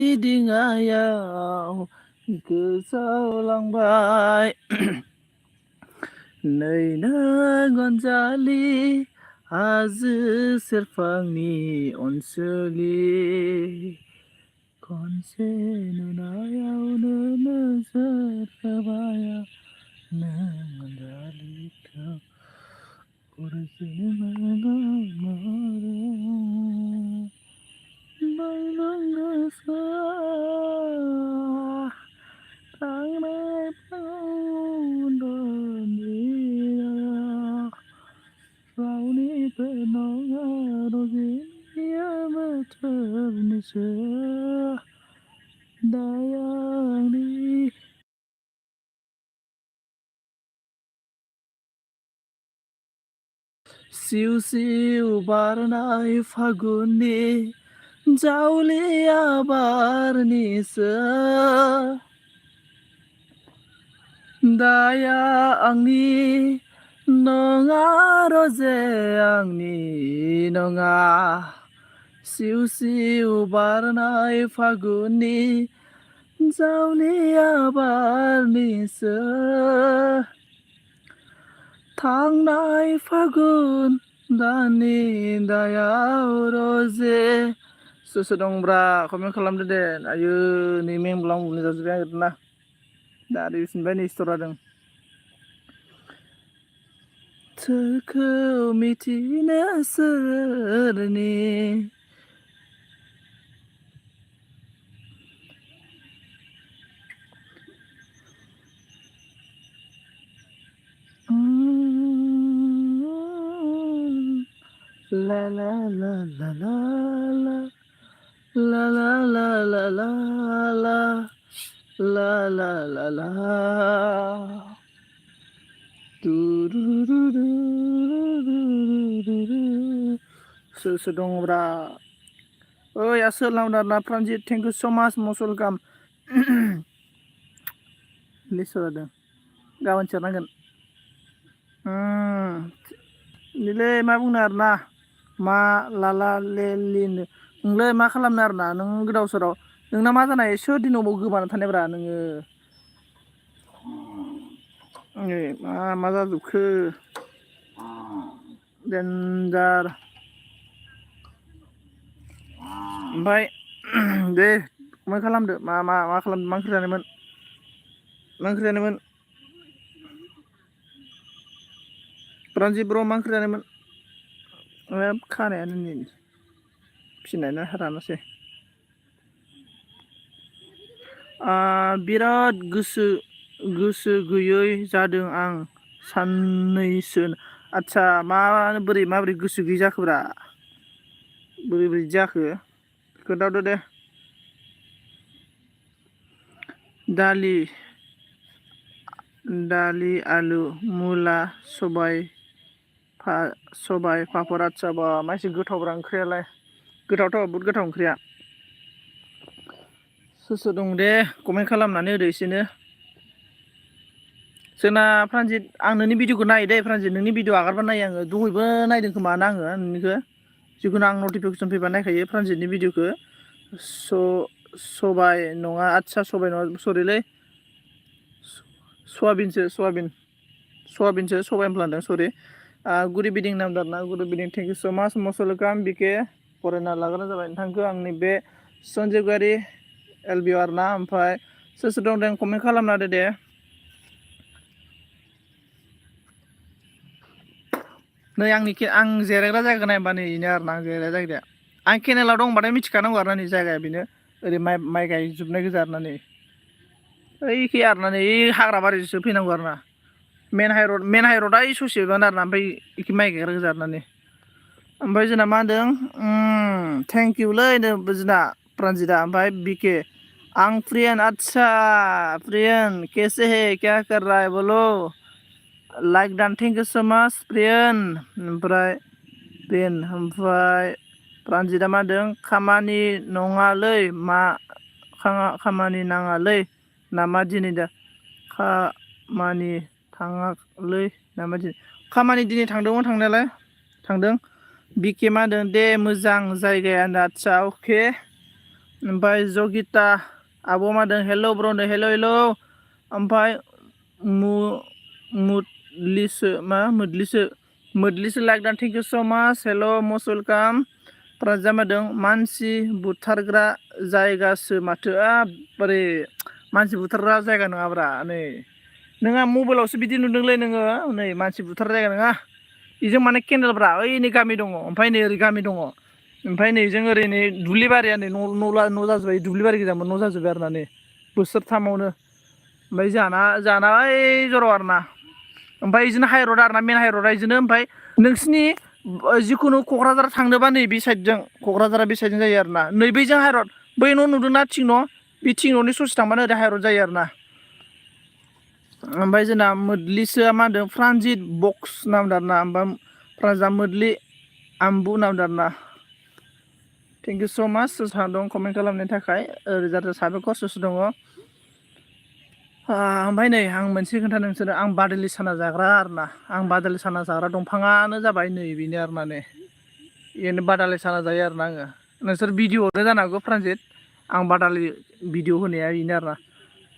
दिङायाव गोजावलांबाय नैनो गनजालि हाजो सेरफांनि अनसुलि खनसे नुनायावनो नोजोर होबाय नों गनजालिखौ रावनिबो नङा रजिया बोथोरनिसो दायानि सिउ सिउ बारनाय फागुननि जावलिया बारनिसो दाया आंनि नङा रजे आंनि नङा सिउ सिउ बारनाय फागुननि जावलिया बारनिसो थांनाय फागुन दाननि दायाव रजे सोर दंब्रा कमेन्ट खालामदो दे आयो नै मेंब्ला उन्दुनो जाजोब्बाय आरोना दा आरो बिसिनिफ्राय नै स्ट'र जादों सोरखौ मिथिनो सोरनि ला ला ला ला ला ला ला ला ला ला ला ला ला ला सोर दङब्रा ओइ सोर लावदार प्रान्जित थेंक इउ स माच मस्ट वेलकाम लिस्ट जादों गाबोन सेरनांगोन नैलै मा बुंनो आरोना मा लाला ले लिनो नोंलाय मा खालामनो आरोना नों गोदाव सोराव नोंना मा जानाय सोर दिनावबाव गोबाना थानायब्रा नोङो मा जाजोबखो देन्जार ओमफ्राय दे मा खालामदो मा खालामदो मा ओंख्रि जानायमोन प्रान्जित ब्र मा ओंख्रि जानायमोन हाब खानायानो नै फिनायानो रानासै बिराद गोसो गैयै जादों आं साननैसो आदसा माबोरै गोसो गैयै जाखोब्रा बोरै जाखो खोन्थाहरदो दे दालि आलु मुला सबाय पापर आदसा बा मासे गोथावब्रा ओंख्रियालाय गोथावथ' बहुद गोथाव ओंख्रिया सोर दं दे कमेन्ट खालामनानै होदो एसेनो जोंना प्रान्जित आं नोंनि भिडिअखौ नायो दे प्रान्जित नोंनि भिडिअ आगारबा नायो आङो दहायबो नायदों खोमा आङो नोंनिखौ जिखुनु आं नटिफिकेसन फैबा नायखायो प्रान्जितनि भिडिअखौ सबाय नङा आदसा सबाय नङा सरिलै सयाबिनसो सबाय होनफ्लांदों सरि गुड इभिनिं नामदार good evening thank you so माच मस्ट वेलकाम बिके फरायना लाग्रोनाय जाबाय नोंथांखौ आंनि बे सन्जिबगारि एलबि आरोना ओमफ्राय सोर दं दे कमेन्ट खालामना होदो दे नै आं जिरायग्रा जायगा नायबा नै बेनो आरोना आं जिरायग्रा जायगाया आं केनेलाव दं होनबाथाय मिथिखानांगौ आरोना नै जायगाया बेनो ओरै माइ गायजोबनाय गोजा आरोना नै ओइखै आरोना नै हाग्रा बारिजोंसो फैनांगौ आरोना मेन हाइरडआ ससेबानो आरोना ओमफ्राय बेखि माइ गायग्रा गोजा आरोना नै ओमफ्राय जोंना मा होनदों थेंक इउलै जोंना प्रान्जितआ ओमफ्राय बिके आं प्रियन आदसा प्रियन कैसे है क्या कर रहा है बोलो like don thank you so माच प्रियन ओमफ्राय प्रान्जितआ मा होनदों खामानि नङालै खामानि नाङालै नामा दिनै दा खामानि थाङालै नामा दिनै खामानि दिनै थांदोंमोन थांनायालाय थांदों बिके मा होनदों दे मोजां जायगायानो आदसा अके ओमफ्राय जगिता आब' मादों हेल' ब्र'नो हेल' ओमफ्राय मोदलिसो लाइक दान थेंक इउ स' माच हेल' मस्ट वेलकाम जामादों मानसि बुथारग्रा जायगासो माथो बोरै मानसि बुथारग्रा जायगा नङाब्रा नै नोंहा मबाइलावसो बिदि नुदोंलै नोङो नै मानसि बुथारग्रा जायगा नङा बेजों माने केन्देलब्रा ओइ नै गामि दङ ओमफ्राय नै ओरै गामि दङ ओमफ्राय नै जों ओरै नै दुब्लिबारिया नै न' जाजोब्बाय दुब्लिबारि गोजामोन न' जाजोब्बाय आरोना नै बोसोरथामावनो ओमफ्राय जाना ओइ जराव आरोना ओमफ्राय बिदिनो हाइरड आरोना मेन हाइरडआ बिदिनो ओमफ्राय नोंसिनि जिखुनु क'क्राझार थांनोबा नै बे साइडजों क'क्राझारा बे साइडजों जायो आरोना नै बैजों हाइरड बै न' नुदोंना थिं न' बे थिं न'नि ससे थांबानो ओरै हाइरड जायो आरोना ओमफ्राय जोंना मोदलिसोआ मा होनदों फ्रानजित बक्स नाम आरोना ओमफ्राय फ्राजा मोदलि आमबु नाम आरोना थेंक इउ स' माच सोर दं कमेन्ट खालामनायनि थाखाय ओरैजाथ' साबायखर सोर दङ ओमफ्राय नै आं मोनसे खोन्थानो नोंसोरो आं बादालि साना जाग्रा आरोना आं बादालि साना जाग्रा दंफाङानो जाबाय नै बेनो आरोना नै बेनो बादालि साना जायो आरोना आङो नोंसोर भिडिअ हरदों जानो हागौ फ्रानजित आं बादालि भिडिअ होनाया बेनो आरोना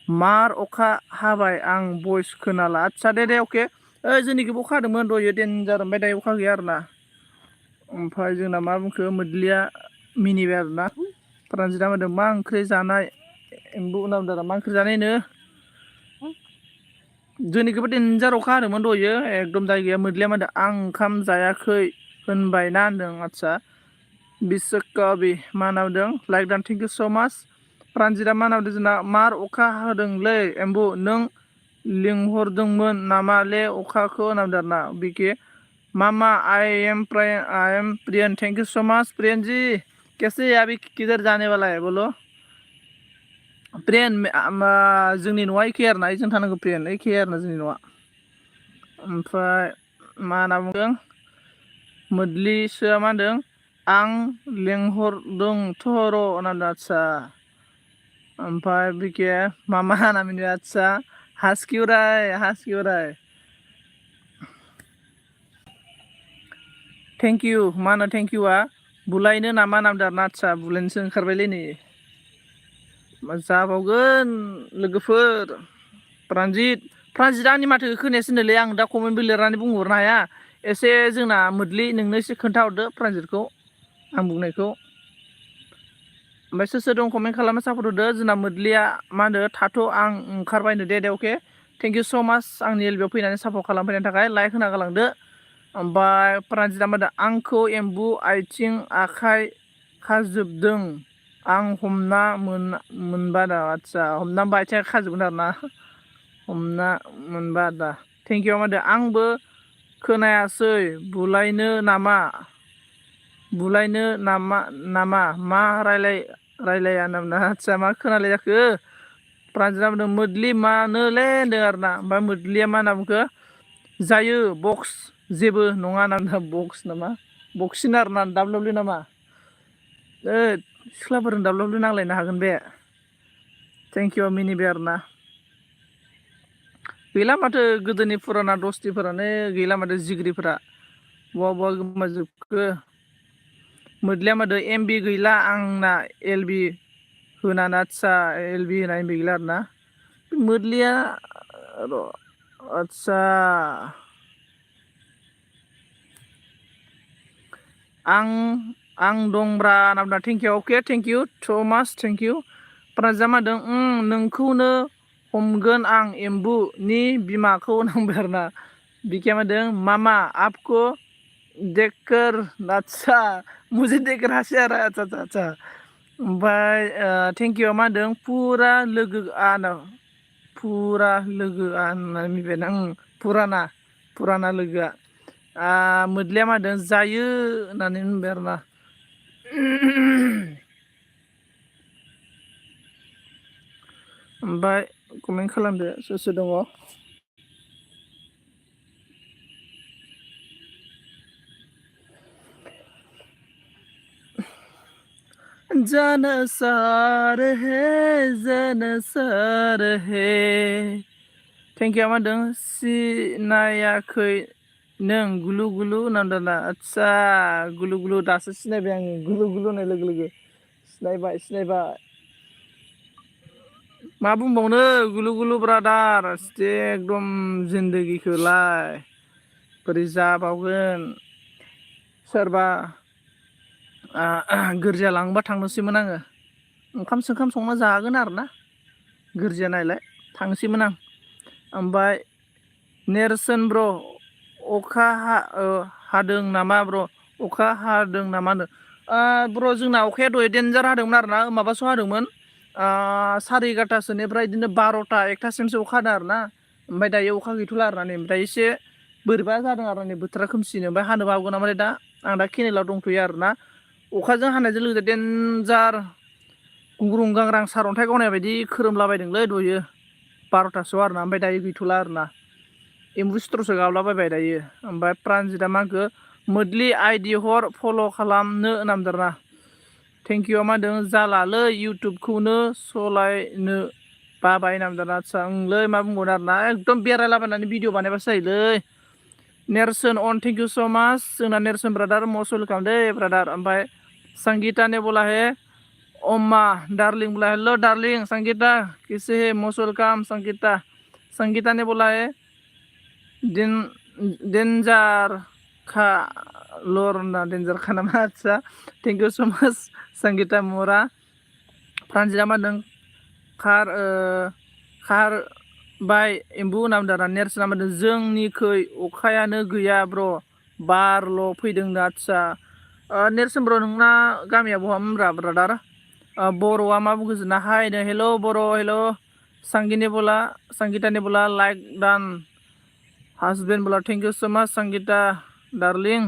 मार अखा हाबाय आं भइस खोनाला आदसा दे अके जोंनिखौबो अखा हादोंमोन दहायो देनजार ओमफ्राय दायो अखा गैया आरोना ओमफ्राय जोंना मा बुंखो मोदलिया मिनिबाय आरोना फ्रानजितआ होनदों मा ओंख्रि जानाय एम्बु नामदारा मा ओंख्रि जानायनो जोंनिखौबो देनजार अखा हादोंमोन दहायो एकदम जायगाया मोदलिया मा होनदों आं ओंखाम जायाखै होनबायना होनदों आदसा बिस्वकबि मा होनना बुंदों लाइक दान थेंक इउ स' माच प्रानजितआ मा होनना बुंदों जोंना मार अखा हादोंलै एम्बु नों लिंहरदोंमोन नामाले अखाखौ होनना बुंदों आरोना B K I am Priyan thank you so much Priyan ji कैसे अभी किधर जाने वाला है बोलो प्रियन जोंनि न'आ एखे आरोना जों थानांगौ प्रियन एखे आरोना जोंनि न'आ ओमफ्राय मा होनना बुंदों मोदलिसोआ मा होनदों आं लेंहरदोंथ' र' होनना आदसा ओमफ्राय बिके मामा होनना बुंदों आदसा हासकिउराय थेंक इउ मा होनो थेंक इउआ बुलायनो नामा नामदार ना आदसा बुलायनोसो ओंखारबायलै नै जाबावगोन लोगोफोर प्रानजितआ आंनि माथोखौ खोनायासैनोलै आं दा कमेन्टबो लिरनानै बुंहरनो हाया एसे जोंना मोदलि नोंनो एसे खोन्थाहरदो प्रानजितखौ आं बुंनायखौ ओमफ्राय सोर दं कमेन्ट खालामनो सापर्ट होदो जोंना मोदलिया मा होनो थाथ' आं ओंखारबायनो दे अके थेंक इउ स' माच आंनि एलबियाव फैनानै सापर्ट खालामफैनायनि थाखाय लाइक होना गालांदो ओमफ्राय प्रानजितआ मा होनदों आंखौ एम्बु आथिं आखाइ खाजोबदों आं हमना मोनबा दा आदसा हमना मोनबा आथिं आखाइ खाजोबगोन आरोना हमना मोनबा दा थेंक इउ मा होनदों आंबो खोनायासै बुलायनो नामा मा रायलाया नामा आदसा मा खोनालाय जाखो प्रानजितआ बुंदों मोदलि मानोलै होनदों आरोना ओमफ्राय मोदलिया मा होनना बुंखो जायो बक्स जेबो नङा होनना बुंदों बक्स नामा बक्सिन आरोना WW नामा सिख्लाफोरजों WW नांलायनो हागोन बे थेंक इउ मिनिबाय आरोना गैला माथो गोदोनि फुराना दस्तिफोरानो गैला माथो जिग्रिफोरा बहा गोमाजोबखो मोदलिया मादो MB गैला आंना LB होनानै आदसा LB होना MB गैला आरोना मोदलिया र' आदसा आं दंब्रा नामदा thank you okay thank you so' much thank you प्रानजितआ मा होनदों नोंखौनो हमगोन आं एम्बुनि बिमाखौ नांबाय आरोना बिके मा होनदों मामा आपको देखकर आदसा मुझे देखकर हंसी आ रहा है आदसा ओमफ्राय थेंक इउ मा होनदों फुरा लोगोआ होननानै मिबायना फुराना लोगोआ मोदलिया मा होनदों जायो होननानै होनबाय आरोना ओमफ्राय कमेन्ट खालामदो सोर दङ जानसार हे थेंक इउ मा होनदों सिनायाखै नों गुलु होनना आदसा गुलु दासो सिनायबाय आङो गुलु होननाय लोगो सिनायबाय मा बुंबावनो गुलु गुलु ब्रादार एकदम जिन्दगिखौलाय बोरै जाबावगोन सोरबा गोरजिया लाङोबा थांनोसैमोन आङो ओंखाम सोंखाम संना जागोन आरोना गोरजिया नायलाय थांसैमोन आं ओमफ्राय नेरसोन ब्र' अखा हादों नामा ब्र' अखा हादों नामानो ब्र' जोंना अखाया दहाय डेन्जार हादोंमोन आरोना माबासो हादोंमोन 11:30सोनिफ्राय बिदिनो 12ता 1तासिमसो अखा हादों आरोना ओमफ्राय दायो अखा गैथ'ला आरोना नै ओमफ्राय एसे बोरैबा जादों आरो नै बोथोरा खोमसिनो ओमफ्राय हानोबो हागौ नामाथाय दा आं दा केनेलाव दंथ'यो आरोना अखाजों हानायजों लोगोसे डेन्जार गुंग्रुं गांग्रां सारअन्थाइ गावनाय बायदि खोरोमलाबायदोंलै दहायो 12तासोआव आरोना ओमफ्राय दायो गैथ'ला आरोना एम्बु सिथ्रसो गाबलाबायबाय दायो ओमफ्राय प्रानजितआ मा होनखो मोदलि आइडि हर फल' खालामनो नामदारना थेंक इउ मा होनदों जालालै इउटुबखौनो सलायनो बाबाय नामदारना आदसा ओंलै मा बुंबावनो आरोना एकदम बेरायलाबायनानै भिडिअ बानायबासो जायोलै नेरसोन अन थेंक इउ स' माच जोंना नेरसोन ब्रादार मस्ट वेलकाम दे ब्रादार ओमफ्राय संगीता ने बोला है अम्मा डार्लिंग बोला हेलो डार्लिंग संगीता किसे है मोस्ट वेलकम संगीता ने बोला है डेंजार खा लरना डेंजार खा नामा आदसा थेंक इउ स' माच संगीता मरा प्रानजितआ मा होनदों खार बाय एम्बु नामदारा नेरसोना मा होनदों जोंनिखै अखायानो गैया ब्र' बारल' फैदों आदसा नेरसोन ब्र' नोंना गामिया बहामोनब्रा ब्रादार बर'आ मा बुंगोन हाय हेल' बर' हेल' संगीतानि बोला लाइक डान हासबेन्ड बोला थेंक इउ स' माच संगीता डार्लिंग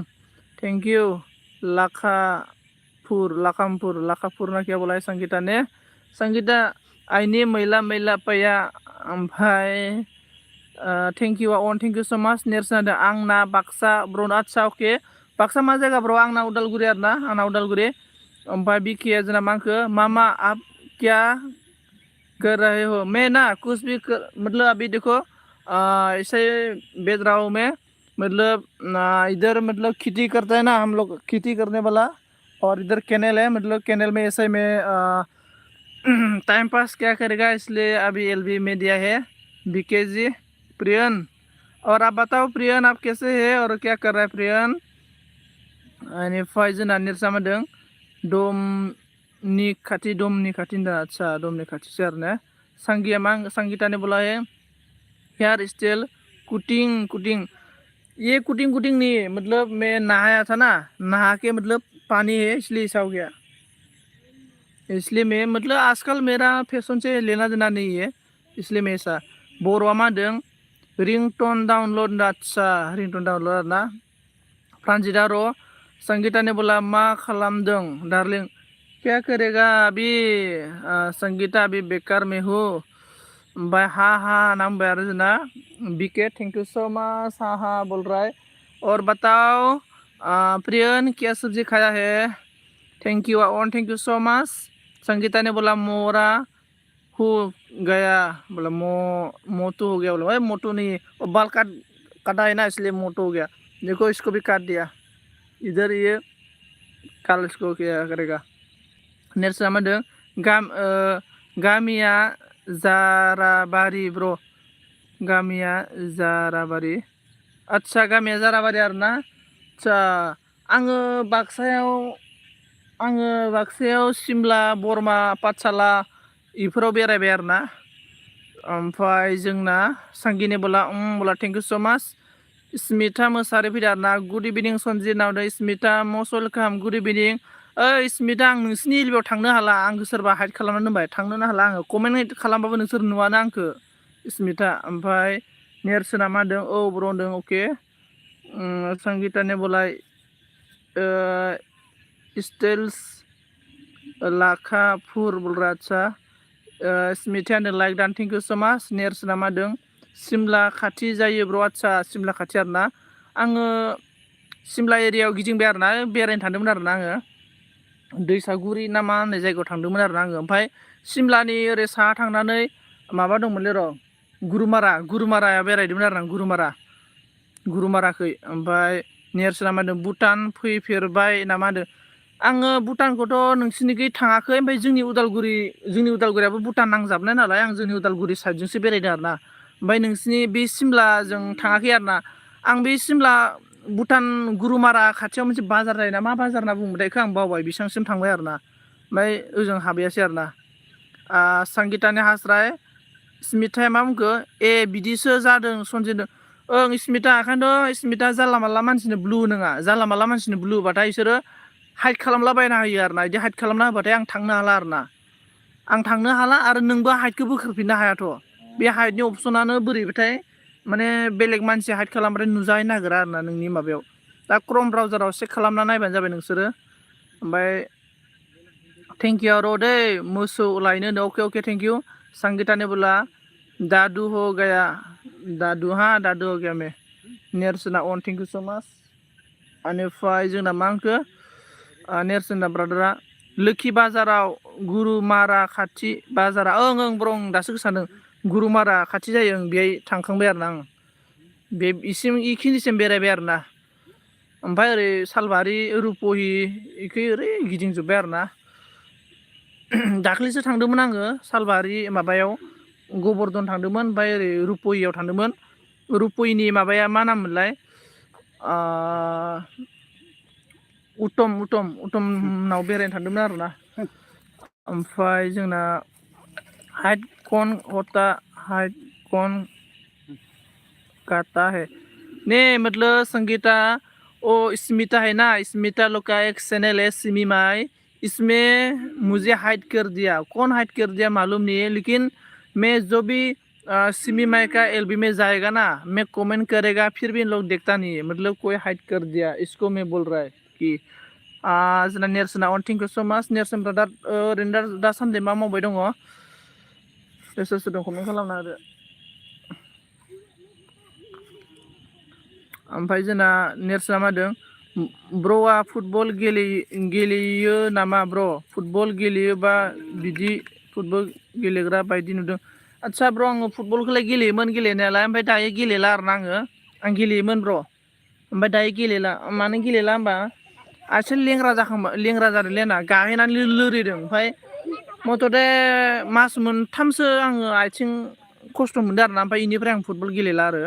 थेंक इउ लाखामपुर ना क्या बोला है संगीता ने संगीता आइनि मैला पैया ओमफ्राय thank you and thank you so' much नेरसोन आंना बाक्सा ब्र' आदसा अके बाक्सा मा जायगा ब्र' आंना उदालगुरि आरोना आंना उदालगुरि ओमफ्राय बिकिया जोंना मा होनखो मामा आप क्या कर रहे हो मैं ना कुछ भी मतलब अभी देखो ऐसे बैकग्राउंड में मतलब इधर मतलब खेती करता है ना हम लोग खेती करने वाला और इधर कैनल है मतलब कैनल में ऐसे में टाइम पास क्या करेगा इसलिए अभी एलबी में दिया है बीकेजी प्रियन और आप बताओ प्रियन आप कैसे है और क्या कर रहा है प्रियन बेनिफ्राय जोंना नेरसोना मा होनदों दमनि खाथि होनदों आदसा दमनि खाथिसो आरो ने संगीता ने बोला है हेयर स्टाइल कुटिंग ये कुटिंग नहीं मतलब मैं नहाया था ना नहा के मतलब पानी है इसलिए ऐसा हो गया इसलिए मैं मतलब आजकल मेरा फैशन से लेना देना नहीं है इसलिए मैं ऐसा बर'आ मा होनदों रिंगटन डाउनलड आदसा रिंगटन डाउनलड आरोना प्रानजितआ र' संगीता ने बोला मा खालामदों डार्लिंग क्या करेगा अभी संगीता अभी बेकार में हो ओमफ्राय हा नामबाय आरो जोंना बीके थैंक यू सो मच हा बोल रहा है और बताओ प्रियन क्या सब्जी खाया है thank you on thank you so much Sangeeta ने बोला मोरा हो गया बोला मोटू हो गया बोला मोटू नहीं बाल काटा है ना इसलिए मोटू हो गया देखो इसको भी काट दिया इधर ये कल इसको क्या करेगा नेरसोना मा होनदों गामिया जाराबारि ब्र' गामिया जाराबारि आदसा गामिया जाराबारि आरोना आदसा आङो बाक्सायाव सिमला बरमा पाठसाला इफोराव बेरायबाय आरोना ओमफ्राय जोंना संगिनि बोला थेंक इउ स' माच स्मिथा मोसाहारि फैदों आरोना गुड इभिनिं सनजित नावदो स्मिथा मस्ट वेलकाम गुड इभिनिं ओइ स्मिथा आं नोंसिनि एलबियाव थांनो हाला आंखौ सोरबा हाइड खालामना दोनबाय थांनोनो हाला आङो कमेन्ट खालामबाबो नोंसोर नुवाना आंखौ स्मिथा ओमफ्राय नेरसोना मा होनदों औ ब्र' होनदों अके संगीतानि बोलाय स्टाइल्स लाखाफुर बोलरा आदसा स्मिथायानो like don thank you so' माच नेरसोना मा होनदों सिमला खाथि जायो ब्र' आदसा सिमला खाथि आरोना आङो सिमला एरियायाव गिदिंबाय आरोना बेरायनो थांदोंमोन आरोना आङो दैसागुरि ना मा होननाय जायगायाव थांदोंमोन आरोना आङो ओमफ्राय सिमलानि ओरै साहा थांनानै माबा दंमोनलै र' गुरुमाराया बेरायदोंमोन आरो आं गुरुमाराखै ओमफ्राय नेरसोना मा होनदों भुटान फैफेरबाय ना मा होनदों आङो भुटानखौथ' नोंसिनिखै थाङाखै ओमफ्राय जोंनि उदालगुरियाबो भुटान नांजाबनाय नालाय आं जोंनि उदालगुरि साइडजोंसो बेरायदों आरोना ओमफ्राय नोंसिनि बे सिमलाजों थाङाखै आरोना आं बे सिमला भुटान गुरुमारा खाथियाव मोनसे बाजार जायोना मा बाजार होनना बुङोमोनथाय बेखौ आं बावबाय बेसेबांसिम थांबाय आरोना ओमफ्राय ओजों हाबैयासै आरोना संगितानि हास्राय स्मिथाया मा बुंखो ए बिदिसो जादों सनजिदों ओं स्मिथा ओंखायनोथ' स्मिथा जानला मानला मानसिनो ब्लु नङा जानला मानला मानसिनो ब्लु बाथाय बिसोरो हाइद खालामलाबायना होयो आरोना बिदि हाइद खालामना होबाथाय आं थांनो हाला आरोना आं थांनो हाला आरो नोंबो हाइदखौ बोखारफिननो हायाथ' बे हाइदनि अपसनानो बोरैबाथाय माने बेलेग मानसि हाइद खालामबाथाय नुजाहैनो नागिरा आरोना नोंनि माबायाव दा क्रम ब्राउजाराव चेक खालामना नायबानो जाबाय नोंसोरो ओमफ्राय थेंक इउ आरो दै मोसौ लायनो अके अके थेंक इउ संगितानि बोला दादु हो गया दादु हो गया मैं नेरसोना अन थेंक इउ स' माच बेनिफ्राय जोंना मा होनखो नेरसोना ब्रादारा लोखि बाजाराव गुरुमारा खाथि बाजारा ओं ब्र ओं दासो गोसोखांदों गुरुमारा खाथि जायो ओं बेहाय थांखांबाय आरोना आं बे इखिनिसिम बेरायबाय आरोना ओमफ्राय ओरै सालबारि रुपहि इखै ओरै गिदिंजोब्बाय आरोना दाख्लैसो थांदोंमोन आङो सालबारि माबायाव गबर्धन थांदोंमोन ओमफ्राय ओरै रुपहियाव थांदोंमोन रुपहिनि माबाया मा नाम मोनलाय उत्तमनाव बेरायनो थांदोंमोन आरोना ओमफ्राय जोंना हाइद कौन कहता है ने मतलब संगीता ओ स्मिता है ना स्मिता लोग का एक चैनल है सिमी माई इसमें मुझे हाइड कर दिया कौन हाइड कर दिया मालूम नहीं है लेकिन मैं जो भी सिमी माई का एलबी में जाएगा ना मैं कमेंट करेगा फिर भी इन लोग देखता नहीं है मतलब कोई हाइड कर दिया इसको मैं बोल रहा है कि जोंना नेरसोना अन थेंक इउ स' माच नेरसोन ब्रादार ओरैनो दासान्दि मा मावबाय दङ सोर दं कमेन्ट खालामना होदो ओमफ्राय जोंना नेरसोना मा होदों ब्र'आ फुटबल गेलेयो नामा ब्र' फुटबल गेलेयोबा बिदि फुटबल गेलेग्रा बायदि नुदों आदसा ब्र' आङो फुटबलखौलाय गेलेयोमोन गेलेनायालाय ओमफ्राय दायो गेलेला आरोना आं गेलेयोमोन ब्र' ओमफ्राय दायो गेलेला मानो गेलेला होमबा आथिं लेंग्रा जादोंलै आंना गाहेनानै लोरिदों ओमफ्राय मथथे मास मोनथामसो आङो आथिं खस्थ' मोनदों आरोना ओमफ्राय बेनिफ्राय आं फुटबल गेलेला आरो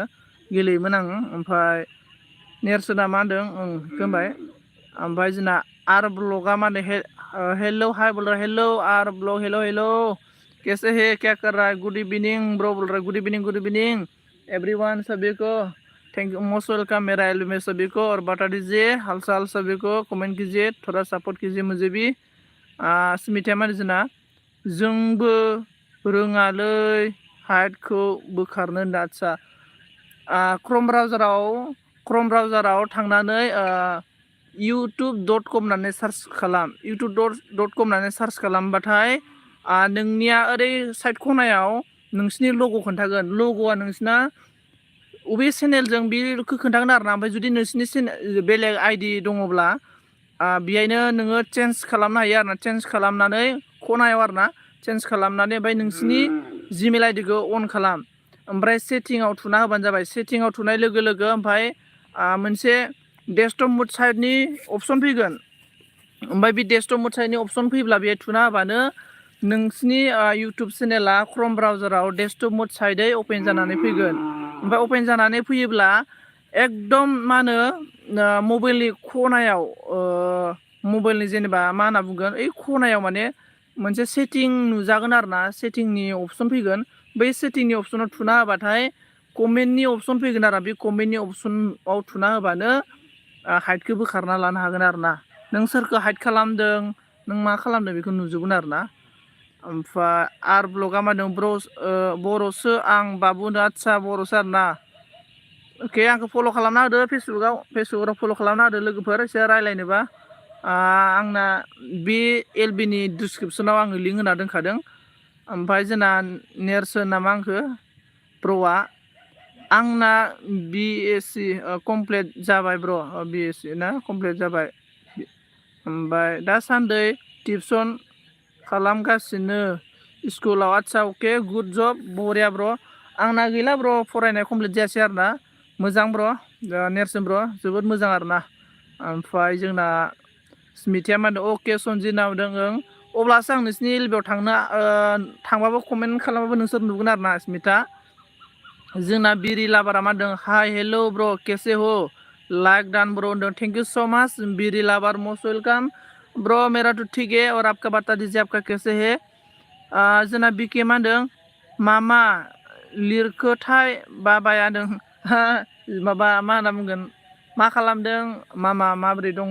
गेलेयोमोन आं ओमफ्राय नेरसोना मा होनदों होनबाय ओमफ्राय जोंना आर ब्लगा मा होनो हेलौ हाय बोल रहा हेलौ आर ब्लग हेलौ कैसे है क्या कर रहा है गुड इवनिंग ब्रो बोल रहा है गुड इवनिंग एवरीवन सभी को थैंक यू मोस्ट वेलकम मेरा एल्बम में सभी को और बता दीजिए हाल चाल सभी को कमेंट कीजिए थोड़ा सपोर्ट कीजिए मुझे भी स्मिथाया मा जोंना जोंबो रोङालै हाइदखौ बोखारनो होनदों आदसा क्रम ब्राउजाराव थांनानै youtube.com होननानै सार्च खालाम youtube.com होननानै सार्च खालामबाथाय नोंनिया ओरै साइड खनायाव नोंसिनि लग' खोन्थागोन लग'आ नोंसिना अबे चेनेलजों बेखौ खोन्थागोन आरोना ओमफ्राय जुदि नोंसिनि बेलेग आइडि दङब्ला बेहायनो नोङो चेन्ज खालामनो हायो आरोना चेन्ज खालामनानै खनायाव आरोना चेन्ज खालामनानै ओमफ्राय नोंसिनि जिमेल आइडिखौ अन खालाम ओमफ्राय सेटिंआव थुना होबानो जाबाय सेटिंआव थुनाय लोगो लोगो ओमफ्राय मोनसे डेस्कटप मुड साइडनि अपसन फैगोन ओमफ्राय बे डेस्कटप मुड साइडनि अपसन फैब्ला बेहाय थुना होबानो नोंसिनि इउटुब चेनेला क्रम ब्राउजाराव डेस्कटप मुड साइडै अपेन जानानै फैगोन ओमफ्राय अपेन जानानै फैयोब्ला एकदम मा होनो मबाइलनि खनायाव मबाइलनि जेनेबा मा होनना बुंगोन ओइ खनायाव माने मोनसे सेटिं नुजागोन आरोना सेटिंनि अपसन फैगोन बै सेटिंनि अपसनाव थुना होबाथाय कमेन्टनि अपसन फैगोन आरो बे कमेन्टनि अपसनाव थुना होबानो हाइदखौ बोखारना लानो हागोन आरोना नों सोरखौ हाइद खालामदों नों मा खालामदों बेखौ नुजोबगोन आरोना ओमफ्राय आर ब्लगा मा होनदों बर'सो आं बाबुनो आदसा बर'सो आरोना अके आंखौ फल' खालामना होदो फेसबुकाव फल' खालामना होदो लोगोफोर एसे रायज्लायनोबा आंना बे एलबिनि डिसक्रिपसनाव आङो लिंक होना दोनखादों ओमफ्राय जोंना नेरसोन नामा आंखौ ब्र'आ आंना बिएससि कमप्लिट जाबाय ब्र' बिएससि ना कमप्लिट जाबाय ओमफ्राय दासान्दि टिउसन खालामगासिनो स्कुलाव आदसा अके गुड जब बरिया ब्र' आंना गैला ब्र' फरायनाय कमप्लिट जायासै आरोना मोजां ब्र' नेरसोन ब्र' जोबोद मोजां आरोना ओमफ्राय जोंना स्मिथिया मा होनदों अके सनजित नावदों ओं अब्लासो आं नोंसिनि एलबियाव थांबाबो कमेन्ट खालामबाबो नोंसोर नुगोन आरो ना स्मिथा जोंना बिरि लाबारा मा होनदों हाय हेल' ब्र केसे हो लाइक डान ब्रो होनदों थैंक यू सो मच बिरि लाबार मोस्ट वेलकाम ब्रो मेरा तो ठीक है और आपका बता दीजिए आपका कैसे है जोंना बिके मा होनदों मामा लिरखोथाय बाबाया होनदों माबा मा होनना बुंगोन मा खालामदों मामा माबोरै दङ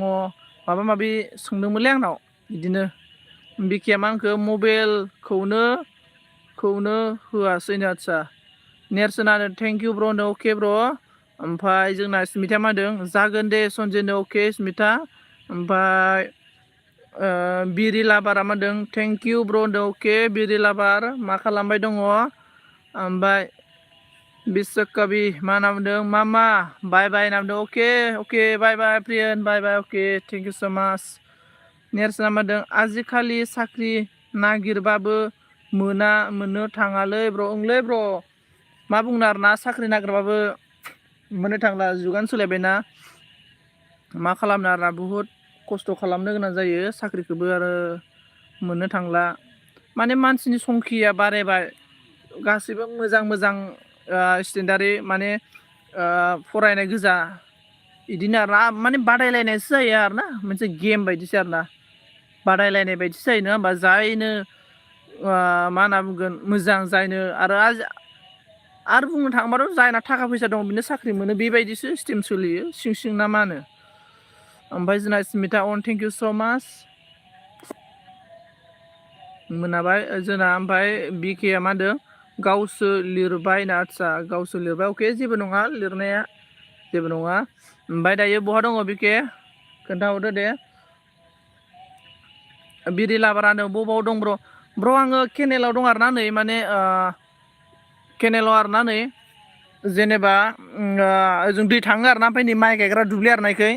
माबा माबि सोंदोंमोनलै आंनाव बिदिनो बिकेया मा होनखो मबाइलखौनो होआसैनो आदसा नेरसोनानो थेंक इउ ब्र' होनदों अके ब्र' ओमफ्राय जोंना स्मिथा मा होनदों जागोन दे सनजिनो अके स्मिथा ओमफ्राय बिरि लाबारा मा होनदों थेंक इउ ब्र' होनदों अके बिरि लाबार मा खालामबाय दङ ओमफ्राय बिশ্বकबि मा होनना बुंदों मामा बाय बाय होनना बुंदों okay bye bye Priyan bye bye okay thank you so much नेरसोना मा होनदों आजिखालि साख्रि नागिरबाबो मोननो थाङालै ब्र' ओंलै ब्र' मा बुंनो आरोना साख्रि नागिरबाबो मोननो थांला जुगानो सोलायबायना मा खालामनो आरोना बुहुद खस्थ' खालामनो गोनां जायो साख्रिखौबो आरो मोननो थांला माने मानसिनि संखिया बारायबाय गासैबो मोजां स्टेन्डार्डै माने फरायनाय गोजा बिदिनो आरोना माने बादायलायनायसो जायो आरोना मोनसे गेम बायदिसो आरोना बादायलायनाय बायदिसो जायो नङा होमबा जायनो मा होनना बुंगोन मोजां जायनो आरो बुंनो थाङोबाथ' जायना थाखा फैसा दं बिनो साख्रि मोनो बेबायदिसो सिस्टेम सोलियो सिं ना मा होनो ओमफ्राय जोंना स्मिथा अन थेंक इउ स' माच मोनाबाय जोंना ओमफ्राय बिकेया मा होनदों गावसो लिरबाय ना आदसा गावसो लिरबाय अके जेबो नङा लिरनाया जेबो नङा ओमफ्राय दायो बहा दङ बिके खोन्थाहरदो दे बिरि लाबारानो बबाव दं ब्र' आङो केनेलाव दं आरोना नै माने केनेलाव आरोना नै जेनेबा ओजों दै थाङो आरोना ओमफ्राय नै माइ गायग्रा दुब्लि आरोना इखै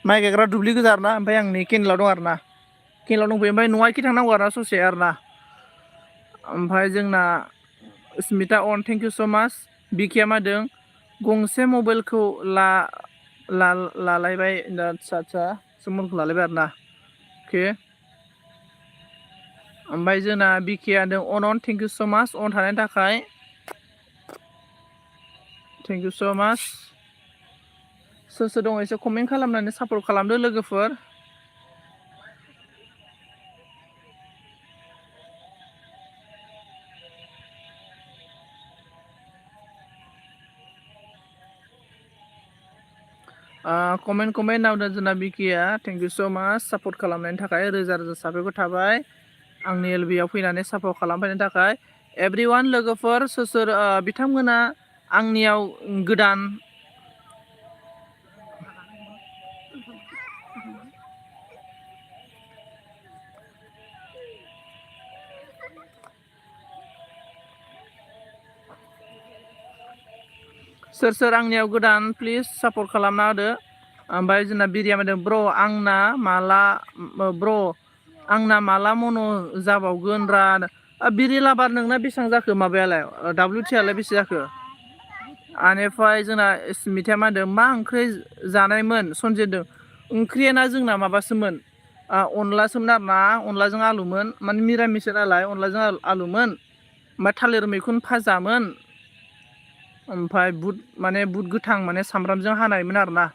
माइ गायग्रा दुब्लि गोजा आरोना ओमफ्राय आं नै केनेलाव दं आरोना केनेलाव दंफैयो ओमफ्राय न'आ इखि थांनांगौ आरोना ससे आरोना ओमफ्राय जोंना स्मिथा अन थेंक इउ स' माच बिकेया मा होनदों गंसे मबाइलखौ लालायबाय आदसा मबाइलखौ लालायबाय आरोना अके ओमफ्राय जोंना बिकेया होनदों अन थेंक इउ स' माच अन थानायनि थाखाय थेंक इउ स' माच सोर दङ एसे कमेन्ट खालामनानै सापर्ट खालामदो लोगोफोर कमेन्ट नावदों जोंना बिकिया थेंक इउ स' माच सापर्ट खालामनायनि थाखाय रोजा साबायखर थाबाय आंनि एलबियाव फैनानै सापर्ट खालामफैनायनि थाखाय एभ्रिवान लोगोफोर सोर बिथांमोना आंनियाव गोदान सोर आंनियाव गोदान प्लिज सापर्ट खालामना होदो ओमफ्राय जोंना बिरिया होनदों ब्र' आंना माला मन' जाबावगोन रा बिरि लाबार नोंना बेसेबां जाखो माबायालाय WT आलाय बेसे जाखो बेनिफ्राय जोंना स्मिथाया मा होनदों मा ओंख्रि जानायमोन सनजिदों ओंख्रियाना जोंना माबासोमोन अनलासोमोन आरोना अनलाजों आलुमोन माने मिरामिस नालाय अनलाजों आलुमोन ओमफ्राय थालिर मैखुन भाजामोन ओमफ्राय बुट गोथां माने सामब्रामजों हानायमोन आरोना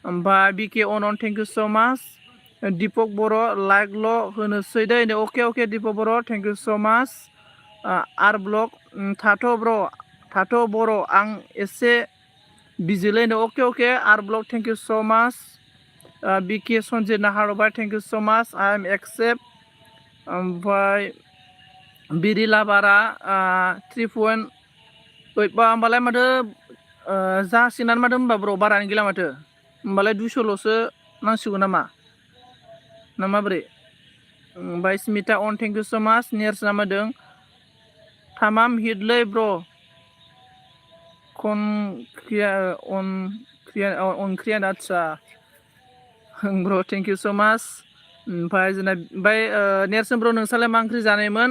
ओमफ्राय बिके अन थेंक इउ स' माच दिपक बर' लाइकल' होनोसै दे अके दिपक बर' थेंक इउ स' माच आर ब्लक थाथ' बर' आं एसे बिजिलै अके आर ब्लक थेंक इउ स' माच बिके सनजित नाहारबाय थेंक इउ स' माच आइ एम एक्सेप्ट ओमफ्राय बिरि लाबारा 3.8 होमबालाय माथो जासिगोनानो माथो होनबा ब्र' बारानो गैला माथो होमबालाय 200ल'सो नांसिगौ नामा ना माबोरै ओमफ्राय स्मिथा अन थेंक इउ स' माच नेरसोना होदों थामाम हिटलै ब्र' ओंख्रियानो आदसा ब्र' थेंक इउ स' माच ओमफ्राय नेरसोन ब्र' नोंस्रालाय मा ओंख्रि जानायमोन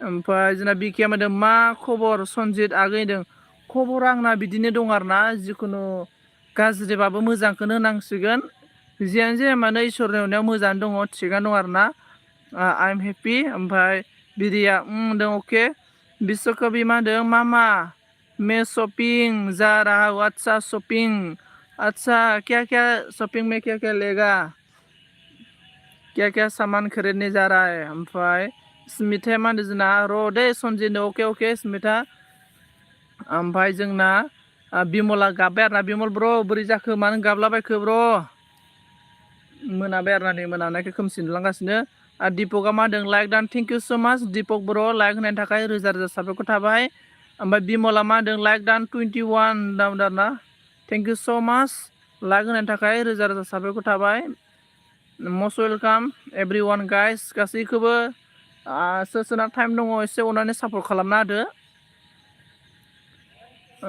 ओमफ्राय जोंना बिकिया होनदों मा खबर सनजित आगै होनदों खबरा आंना बिदिनो दं आरोना जिखुनु गाज्रिबाबो मोजांखौनो होनांसिगोन जियानो जाया मानो इसोरनि अननायाव मोजाङानो दङ थिगानो दं आरोना आइ एम हेपि ओमफ्राय बिरिया दं अके बिश्वकबि मा होनदों मामा मे शॉपिंग जा रहा हूँ अच्छा शॉपिंग अच्छा क्या क्या शॉपिंग में क्या क्या लेगा क्या क्या सामान खरीदने जा रहा है ओमफ्राय स्मिथा मा होनदों जोंना र' दे सनजिनो अके अके स्मिथा ओमफ्राय जोंना बिमला गाबबाय आरोना बिमल ब्र' बोरै जाखो मानो गाबलाबायखो ब्र' मोनाबाय आरोना नै मोनानायखौ खोमसि नुलांगासिनो दिपकआ मा होनदों लाइक दान थेंक इउ स' माच दिपक ब्र' लाइक होनायनि थाखाय रोजा रोजा साबायखर थाबाय ओमफ्राय बिमला मा होनदों लाइक दान 21 दाम आरोना थेंक इउ स' माच लाइक होनायनि थाखाय रोजा रोजा साबायखर थाबाय मस्ट वेलकाम एभ्रिवान गाइस गासैखौबो सोर सोरना टाइम दङ एसे अननानै सापर्ट खालामना होदो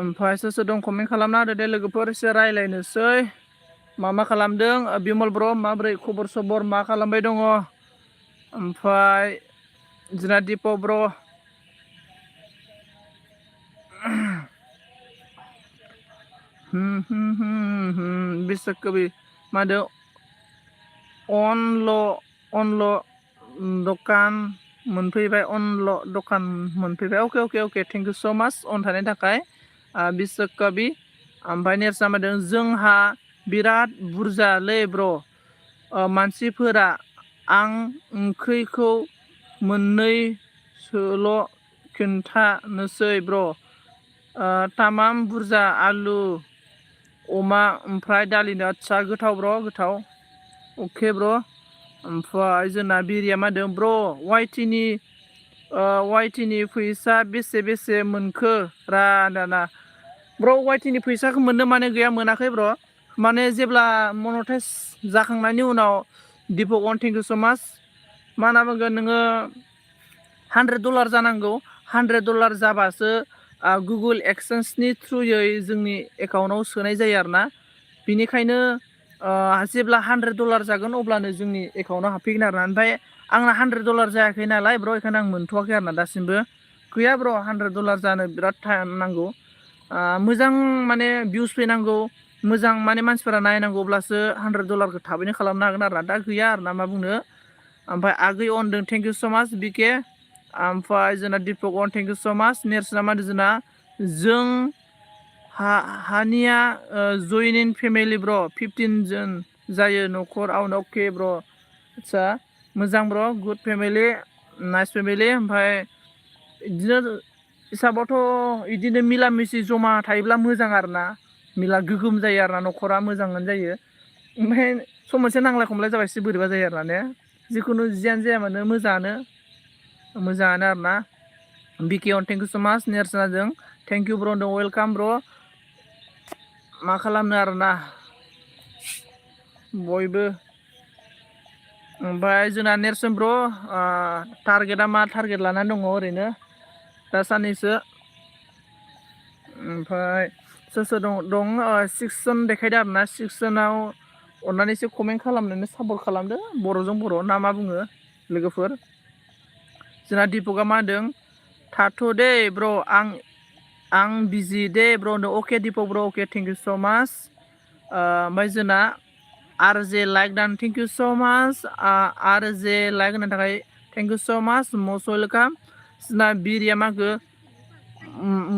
ओमफ्राय सोर सोर दं कमेन्ट खालामना होदो दे लोगोफोर एसे रायज्लायनोसै मा खालामदों बिमल ब्र' माबोरै खबर सबर मा खालामबाय दङ ओमफ्राय जोंना दिपक ब्र' बिश्वकबि मा होनदों अनल' दखान मोनफैबाय अनल' दखान मोनफैबाय अके अके अके थेंक इउ स' माच अन थानायनि थाखाय बिश्वकबि ओमफ्राय नेरसोना मा होनदों जोंहा बिराद बुरजालै ब्र' मानसिफोरा आं ओंख्रिखौ मोननैसोल' खिन्थानोसै ब्र' तामाम बुरजा आलु अमा ओमफ्राय दालिनो आदसा गोथाव ब्र' गोथाव अके ब्र' ओमफ्राय जोंना बिरिया मा होनदों ब्र' वाइटिनि फैसा बेसे बेसे मोनखो रा दाना ब्र' वाइटिनि फैसाखौ मोननो माने गैया मोनाखै ब्र' माने जेब्ला मनेटाइज जाखांनायनि उनाव दिपक अन थेंक इउ स' माच मा होनना बुंगोन नोङो $100 जानांगौ $100 जाबासो गुगोल एक्सचेन्जनि थ्रुयै जोंनि एकाउन्टआव सोनाय जायो आरोना बिनिखायनो जेब्ला $100 जागोन अब्लानो जोंनि एकाउन्टआव हाबफैगोन आरोना ओमफ्राय आंना $100 जायाखै नालाय ब्र' बेखायनो आं मोनथ'वाखै आरोना दासिमबो गैया ब्र' $100 जानो बिराद टाइम नांगौ मोजां माने भिउस फैनांगौ मोजां माने मानसिफोरा नायनांगौ अब्लासो $100 थाबैनो खालामनो हागोन आरोना दा गैया आरोना मा बुंनो ओमफ्राय आगै अनदों थेंक इउ स' माच बिके ओमफ्राय जोंना दिपक अन थेंक इउ स' माच नेरसोना मा होनदों जोंना जों हानिया जयनिं फेमिलि ब्र' 15 जन जायो न'खराव अके ब्र' आदसा मोजां ब्र' गुड फेमिलि नाइस फेमिलि ओमफ्राय बिदिनो हिसाबावथ' बिदिनो मिला मिसि जमा थायोब्ला मोजां आरोना मिला गोगोम जायो आरोना न'खरा मोजाङानो जायो ओमफ्राय सम मोनसे नांलाय खमलाय जाबा एसे बोरैबा जायो आरोना ने जिखुनु जियानो जाया मानो मोजाङानो आरोना बिके अन थेंक इउ स' माच नेरसोनाजों थेंक इउ ब्र' होनदों वेलकाम ब्र' मा खालामनो आरोना बयबो ओमफ्राय जोंना नेरसोन ब्र' टारगेटआ मा टारगेट लानानै दङ ओरैनो दा साननैसो ओमफ्राय सोर सोर दं 6 जन देखायदो आरोना 6 जनाव अननानै एसे कमेन्ट खालामनानै सापर्ट खालामदो बर'जों बर' ना मा बुङो लोगोफोर जोंना दिपकआ मा होनदों थाथ' दे ब्र' आं बिजि दे ब्र' होनदों अके दिपक ब्र' अके थेंक इउ स' माच ओमफ्राय जोंना RJ लाइक दान थेंक इउ स' माच RJ लाइक होनो थाखाय थेंक इउ स' माच मस्ट वेलकाम जोंना बिरिया माखो